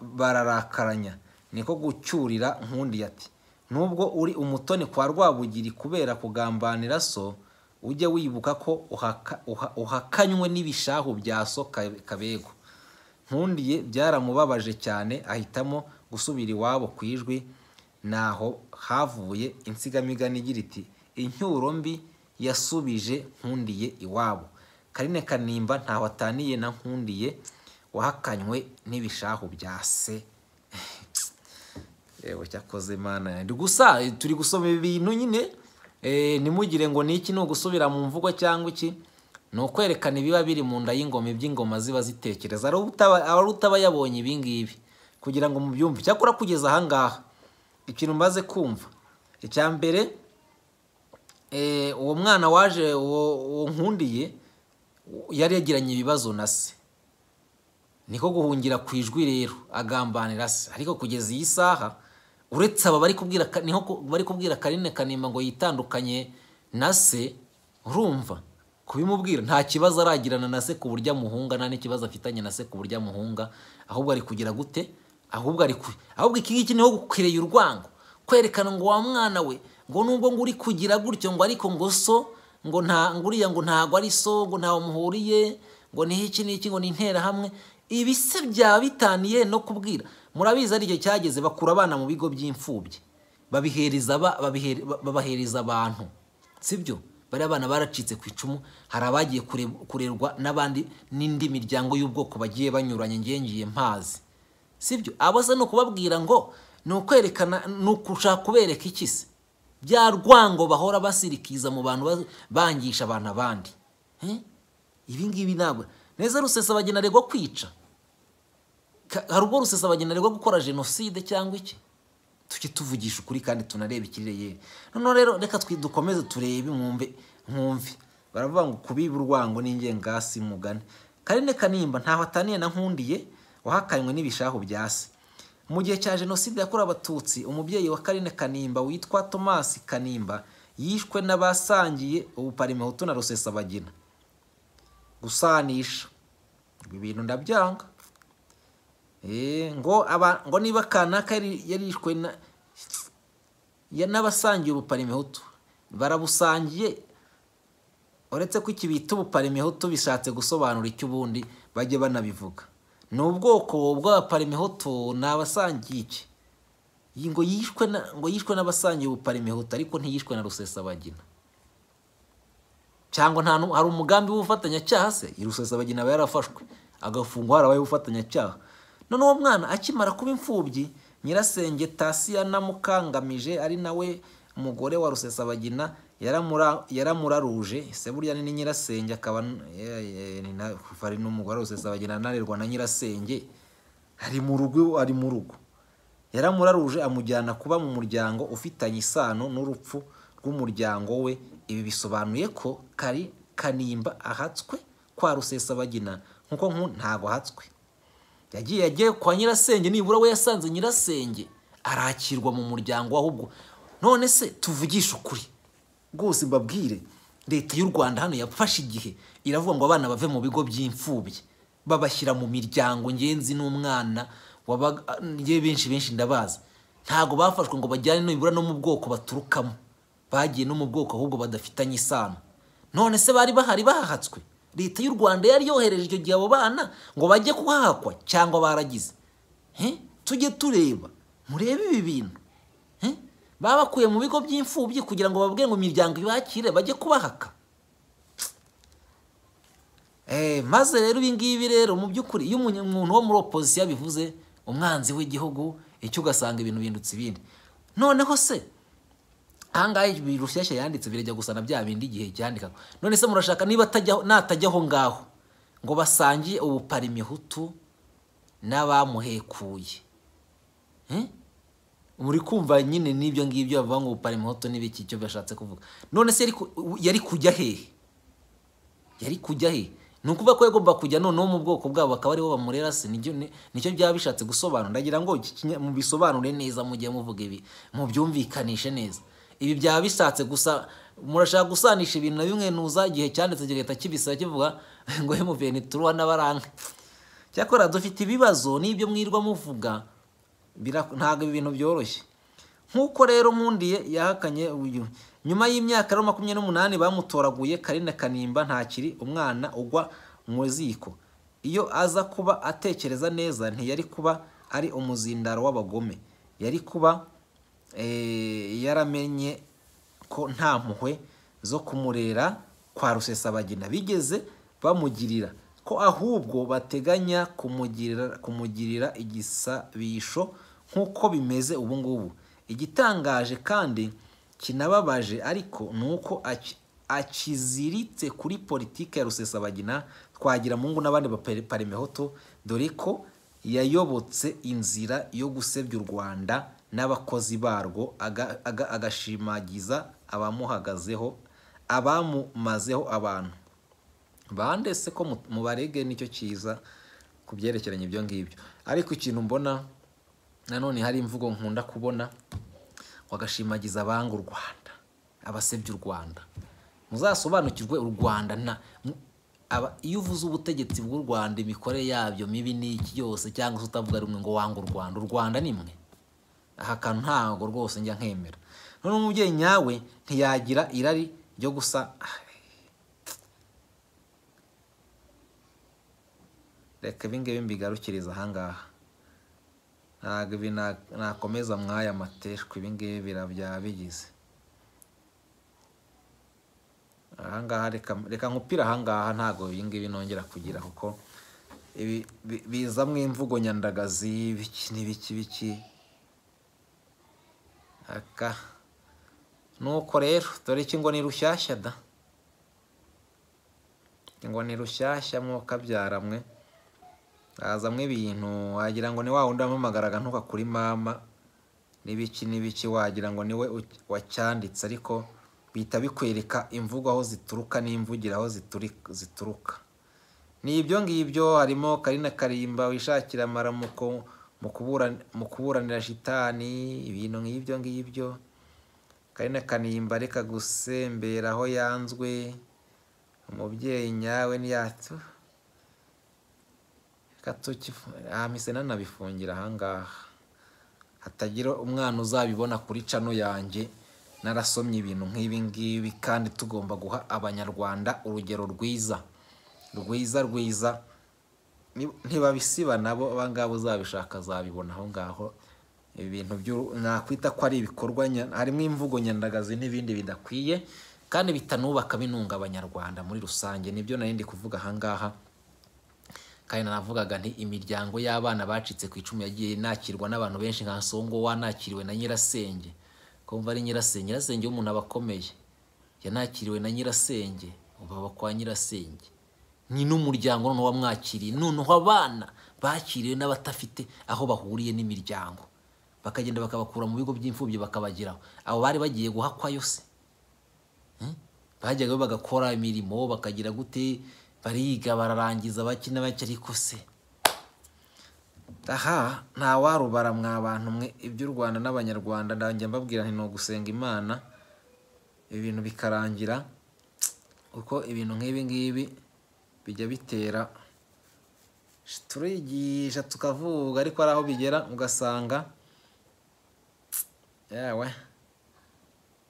S2: bararakaranya, niko gucyurira Nkundiye ati nubwo uri umutoni kwa Rwabugiri kubera kugambanira so, ujye wibuka ko uhakanywe n'ibishahu bya so Kabego. Nkundiye byaramubabaje cyane, ahitamo gusubira iwabo ku Ijwi. Naho havuye insigamigani igira iti incyuro mbi yasubije Nkundiye iwabo. Karine Kanimba ntaho ataniye na Nkundiye wahakanywe n'ibishahu bya se. Ewe cyakoze Mana yanjye. Gusa turi gusoma ibintu nyine, ntimugire ngo niki ni ugusubira mu mvugo cyangwa iki, ni ukwerekana ibiba biri mu nda y'ingoma, iby'ingoma ziba zitekereza. Ari utaba yabonye ibi ngibi kugira ngo mubyumve. Cyakora kugeza aha ngaha ikintu maze kumva, icya mbere uwo mwana waje uwo Nkundiye yari yagiranye ibibazo na se, niko guhungira ku Ijwi rero agambanira se. Ariko kugeza iyi saha uretse aba bari kubwira, niho bari kubwira Karine Kanimba ngo yitandukanye na se, urumva kubimubwira nta kibazo aragirana na se ku buryo amuhunga, nta n'ikibazo afitanye na se ku buryo amuhunga, ahubwo ari kugira gute? Ahubwo ari ahubwo iki ngiki niho gukwireye urwango, kwerekana ngo wa mwana we ngo nubwo ngo uri kugira gutyo ngo ariko ngo so ngo nta nguriya ngo ntago ari so, ngo ntawe muhuriye, ngo ni iki n'iki, ngo ni intera hamwe. Ibi se byaba bitaniye no kubwira? Murabizi ari igihe cyageze bakura abana mu bigo by'imfubyi babihereza babahereza abantu, sibyo? Bari abana baracitse ku icumu, hari abagiye kurerwa n'abandi n'indi miryango y'ubwoko bagiye banyuranye, ngiye mpazi, sibyo? Abo se no kubabwira ngo ni ukwerekana, ni ukushaka kubereka iki se? Bya rwango bahora basirikiza mu bantu bangisha abantu abandi. Ibi ngibi ntabwo neza. Rusesabagina aregwa kwica, hari ubwo Rusesabagina aregwa gukora jenoside cyangwa iki? Tujye tuvugisha ukuri kandi tunareba ikirere. Noneho rero reka dukomeze turebe, mwumve mwumve. Baravuga ngo kubiba urwango n'ingengasi mugane. Karine Kanimba ntaho ataniye na Nkundiye wahakanywe n'ibishahu bya se. Mu gihe cya jenoside yakorewe Abatutsi, umubyeyi wa Karine Kanimba witwa Thomas Kanimba yishwe n'abasangiye ubuparimehutu na Rusesabagina. Gusanisha ibi bintu ndabyanga. Ngo ngo niba kanaka yarishwe n'abasangiye ubuparimehutu, barabusangiye, uretse ko iki bita ubuparimehutu bishatse gusobanura icyo ubundi bajye banabivuga. Ni ubwoko bw'abaparimehutu, ni abasangiye iki? Ngo yishwe n'abasangiye ubuparimehutu, ariko ntiyishwe na Rusesabagina. Cyangwa nta hari umugambi w'ubufatanyacyaha se? Rusesabagina aba yarafashwe agafungwa harabaye ubufatanyacyaha. None uwo mwana akimara kuba imfubyi, nyirasenge Tasiya na Mukangamije ari nawe umugore wa Rusesabagina yaramuraruje. Se burya ni nyirasenge, akaba ari n'umugore wa Rusesabagina anarerwa na nyirasenge, ari mu rugo. Yaramuraruje amujyana kuba mu muryango ufitanye isano n'urupfu rw'umuryango we. Ibi bisobanuye ko kari Kanimba ahatswe kwa Rusesabagina, nkuko ntago ahatswe. Yagiye kwa nyirasenge, nibura we yasanze nyirasenge arakirwa mu muryango ahubwo. None se tuvugisha ukuri rwose, mbabwire, leta y'u Rwanda hano yafashe igihe iravuga ngo abana bave mu bigo by'imfubyi, babashyira mu miryango. Ngenzi n'umwana ngewe benshi ndabazi, ntago bafashwe ngo bajyane nibura no mu bwoko baturukamo, bagiye no mu bwoko ahubwo badafitanye isano. None se bari bahari bahatswe? Leta y'u Rwanda yari yohereje icyo gihe abo bana ngo bajye kuhahakwa, cyangwa baragize? Tujye tureba, murebe ibi bintu. Babakuye mu bigo by'imfubyi kugira ngo bababwire ngo imiryango ibakire bajye kubahaka. Maze rero ibi ngibi rero mu by'ukuri iyo umuntu wo muri opposition bivuze umwanzi w'igihugu, icyo ugasanga ibintu bindutse ibindi. Noneho se ahangaha ibi Rushyashya yanditse birajya gusa na bya bindi igihe cyandika. None se murashaka niba natajyaho ngaho ngo basangiye ubuparimehutu n'abamuhekuye? Muri kumva nyine n'ibyo ngibyo bavuga ngo ubuparimehutu n'ibiki, icyo bashatse kuvuga. None se yari kujya hehe? Yari kujya hehe? Ni ukuvuga ko yagomba kujya noneho mu bwoko bwabo bakaba aribo bamurera se? Nicyo byaba bishatse gusobanura. Ndagira ngo mubisobanure neza, mujye muvuga ibi mubyumvikanishe neza. Ibi byaba bishatse gusa, murashaka gusanisha ibintu na bimwe nuza igihe cyanditse kigahita kibisa kivuga ngo M23 n'abaranka. Cyakora dufite ibibazo n'ibyo mwirwa muvuga, ntabwo ibi bintu byoroshye. Nkuko rero Nkundiye yahakanye uyu, nyuma y'imyaka 28 bamutoraguye, Karine Kanimba ntakiri umwana ugwa mu ziko. Iyo aza kuba atekereza neza ntiyari kuba ari umuzindaro w'abagome, yari kuba yaramenye ko nta mpuhwe zo kumurera kwa Rusesabagina bigeze bamugirira, ko ahubwo bateganya kumugirira igisabisho nkuko bimeze ubu ngubu. Igitangaje kandi kinababaje ariko nuko akiziritse kuri politike ya Rusesabagina, Twagiramungu n'abandi baparimehutu, dore ko yayobotse inzira yo gusebya u Rwanda n'abakozi barwo, agashimagiza abamuhagazeho, abamumazeho abantu. Bande se ko mubarege, nicyo cyiza kubyerekeranye ibyo ngibyo. Ariko ikintu mbona nanone hari imvugo nkunda kubona, wagashimagiza abanga u Rwanda, abasebya u Rwanda. Muzasobanukirwe u Rwanda na iyo uvuze ubutegetsi bw'u Rwanda, imikorere yabyo mibi n'iki yose, cyangwa se utavuga rumwe ngo wanga u Rwanda, u Rwanda ni mwe. Aha kantu ntago rwose njya nkemera. None umubyeyi nyawe ntiyagira irari ryo gusa. Reka ibi ngibi mbigarukiriza aha ngaha, ntabwo ibi nakomeza mwaya mateshwa, ibi ngibi byaba bigize aha ngaha. Reka nkupira aha ngaha, ntabwo ibi ngibi nongera kugira, kuko ibi bizamwo imvugo nyandagazi biki n'ibiki biki. Aka nuko rero dore iki ngo ni Rushyashya da, ngo ni Rushyashya mwokabyara mwe, azamwe ibintu wagira ngo ni wa wundi wampamagaraga ntuka kuri mama n'ibiki n'ibiki, wagira ngo niwe wacyanditse, ariko bihita bikwereka imvugo aho zituruka n'imvugira aho zituruka. Ni ibyo ngibyo, harimo Karine Karimba wishakira amaramuko Mu kuburanira shitani, ibintu nk'ibyo ngibyo. Karine Kanimba reka gusembera aho yanzwe, umubyeyi nyawe ntiyatu mpise nanabifungira ahangaha hatagira umwana uzabibona kuri cano yanjye narasomye ibintu nk'ibi ngibi. Kandi tugomba guha abanyarwanda urugero rwiza rwiza rwiza, ntibabisiba nabo abangaba uzabishaka azabibona aho ngaho. Ibintu nakwita ko ari ibikorwa harimo imvugo nyandagazi n'ibindi bidakwiye kandi bitanubaka binunga abanyarwanda muri rusange. Nibyo nari ndi kuvuga ahangaha. Kandi nanavugaga nti imiryango y'abana bacitse ku icumu yagiye nakirwa n'abantu benshi nka Songo wanakiriwe na nyirasenge. Kumva ari nyirasenge, nyirasenge w'umuntu aba akomeye, yanakiriwe na nyirasenge, baba kwa nyirasenge ni n'umuryango noneho wamwakiriye. Noneho abana bakiriwe n'abatafite aho bahuriye n'imiryango, bakagenda bakabakura mu bigo by'imfubyi bakabageraho. Abo bari bagiye guhakwayo se, bajyaga bagakora imirimo bakagira gute, bariga bararangiza bakina bake. Ariko se aha nta warubara mwa bantu mwe iby'u Rwanda n'abanyarwanda. Ndangiye mbabwira nti ni ugusenga Imana ibintu bikarangira, kuko ibintu nk'ibi ngibi bijya bitera. Turigisha tukavuga ariko ari aho bigera ugasanga yawe.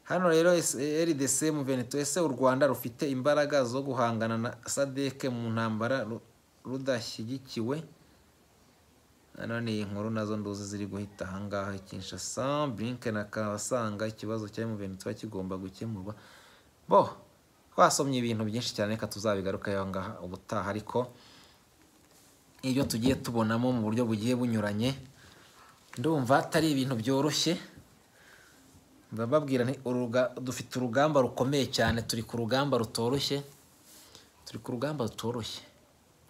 S2: Hano rero RDC M23, ese u Rwanda rufite imbaraga zo guhangana na SADC mu ntambara rudashyigikiwe? Hano ni inkuru nazo nduzi ziri guhita ahangaha. Kinshasa, Blinken akabasanga ikibazo cya M23 kigomba gukemurwa. Bo twasomye ibintu byinshi cyane, reka tuzabigaruka aho ngaha ubutaha. Ariko ibyo tugiye tubonamo mu buryo bugiye bunyuranye, ndumva atari ibintu byoroshye. Ndababwira nti dufite urugamba rukomeye cyane, turi ku rugamba rutoroshye, turi ku rugamba rutoroshye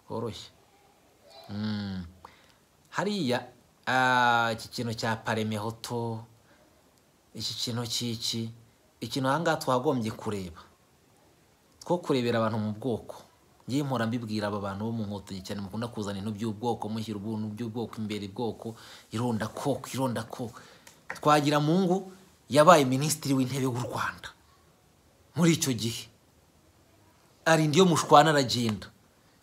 S2: rworoshye. Hariya iki kintu cya paremehoto, iki kintu cy'iki, ikintu ahangaha twagombye kureba, two kurebera abantu mu bwoko. Ngiye mpora mbibwira aba bantu bo mu Nkotanyi cyane, mukunda kuzana ibintu by'ubwoko, mushyira ubuntu by'ubwoko imbere, bwoko irondakoko irondakoko. Twagiramungu yabaye minisitiri w'intebe w'u Rwanda muri icyo gihe, arinda iyo mushwana aragenda.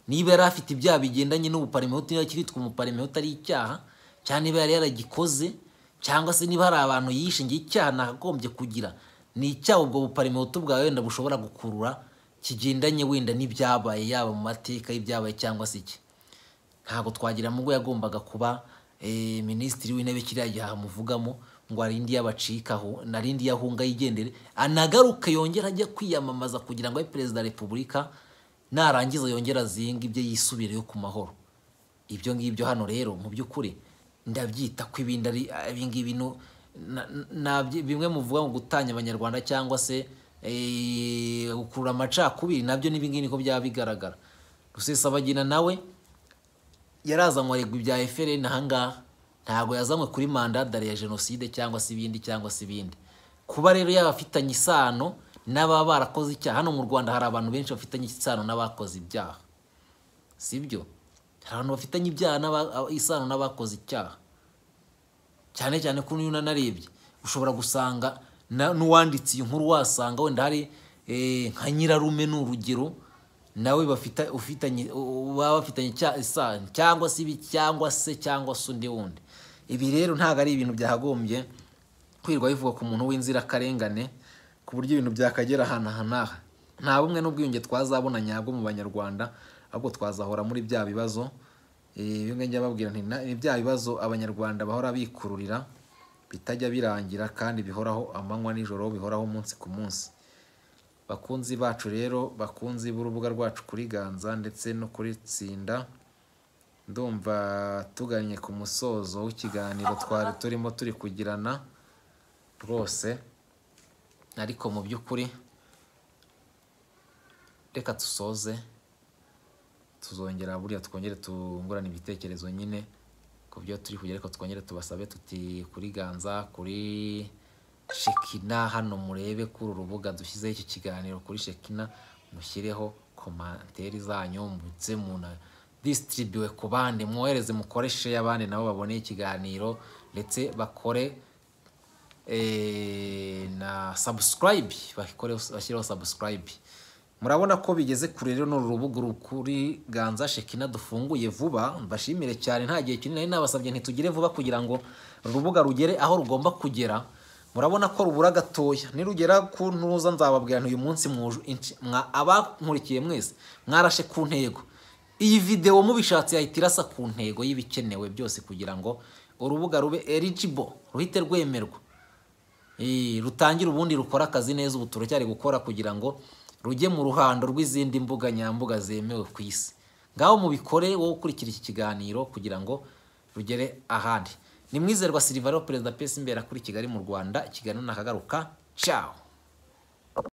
S2: Niba yari afite ibyaha bigendanye n'ubuparimehutu, niba kitwa umuparimehutu ari icyaha, cyangwa niba yari yaragikoze, cyangwa se niba hari abantu yishe, ngiye icyaha nakagombye kugira ni icyaha ubwo buparimehutu bwawe wenda bushobora gukurura kigendanye wenda n'ibyabaye, yaba mu mateka y'ibyabaye cyangwa se iki. Ntabwo Twagiramungu yagombaga kuba minisitiri w'intebe kiriya gihe amuvugamo ngo arindi yabacikaho, narindi yahunga yigendere, anagaruke yongera ajya kwiyamamaza kugira ngo abe perezida wa repubulika, narangiza yongera azinga ibyo yisubireyo ku mahoro. Ibyo ngibyo hano rero mu by'ukuri ndabyita ko ibindi ari ibingibi bimwe muvuga ngo gutanya abanyarwanda cyangwa se gukurura amacakubiri, nabyo n'ibingibi niko byaba bigaragara. Rusesabagina nawe yarazanywe aregwa ibya FLN ahangaha, ntabwo yazanywe kuri mandadari ya jenoside cyangwa se ibindi cyangwa se ibindi. Kuba rero yaba afitanye isano n'ababa barakoze icyaha, hano mu Rwanda hari abantu benshi bafitanye isano n'abakoze ibyaha, sibyo? Hari abantu bafitanye ibyaha isano n'abakoze icyaha, cyane cyane ko n'uyu nanarebye ushobora gusanga n'uwanditse iyi nkuru wasanga wenda hari nka nyirarume ni urugero, nawe bafitanye baba bafitanye isano cyangwa se ibi cyangwa se cyangwa se undi wundi. Ibi rero ntabwo ari ibintu byagombye kwirwa bivugwa ku muntu w'inzirakarengane, ku buryo ibintu byakagera ahantu aha n'aha. Nta bumwe n'ubwiyunge twazabona nyabwo mu banyarwanda, ahubwo twazahora muri bya bibazo. Bimwe njya babwira nti ni bya bibazo abanyarwanda bahora bikururira bitajya birangira, kandi bihoraho amanywa n'ijoro, bihoraho umunsi ku munsi. Bakunzi bacu rero, bakunzi b'urubuga rwacu kuri Ganza ndetse no kuri Tsinda, ndumva tuganye ku musozo w'ikiganiro twari turimo turi kugirana rwose. Ariko mu by'ukuri reka dusoze, tuzongera buriya twongere tungurane ibitekerezo nyine ku byo turi kugira, ariko twongere tubasabe tuti kuri Ganza, kuri Shekina, hano murebe kuri uru rubuga dushyizeho iki kiganiro kuri Shekina, mushyireho komanteri zanyu, mutse muna distribuwe ku bandi, mwohereze, mukoreshe abandi nabo babone ikiganiro, ndetse bakore na subscribe, bashyireho subscribe. Murabona ko bigeze kure rero. N'uru rubuga kuri Ganza Shekina dufunguye vuba, mbashimire cyane. Nta gihe kinini nari nabasabye, ntitugire vuba kugira ngo urubuga rugere aho rugomba kugera. Murabona ko rubura gatoya, nirugera ku ntuza nzababwira nti uyu munsi abankurikiye mwese mwarashe ku ntego. Iyi video mubishatse yahita irasa ku ntego y'ibikenewe byose kugira ngo urubuga rube eligible, ruhite rwemerwa, rutangire ubundi rukora akazi neza. Ubu turacyari gukora kugira ngo rujye mu ruhando rw'izindi mbuga nyambuga zemewe ku isi. Ngaho mubikore, wowe ukurikira iki kiganiro, kugira ngo rugere ahandi. Ni Mwizerwa Silva, perezida Pesi Imbera kuri Kigali mu Rwanda. Ikiganiro nakagaruka, ciao.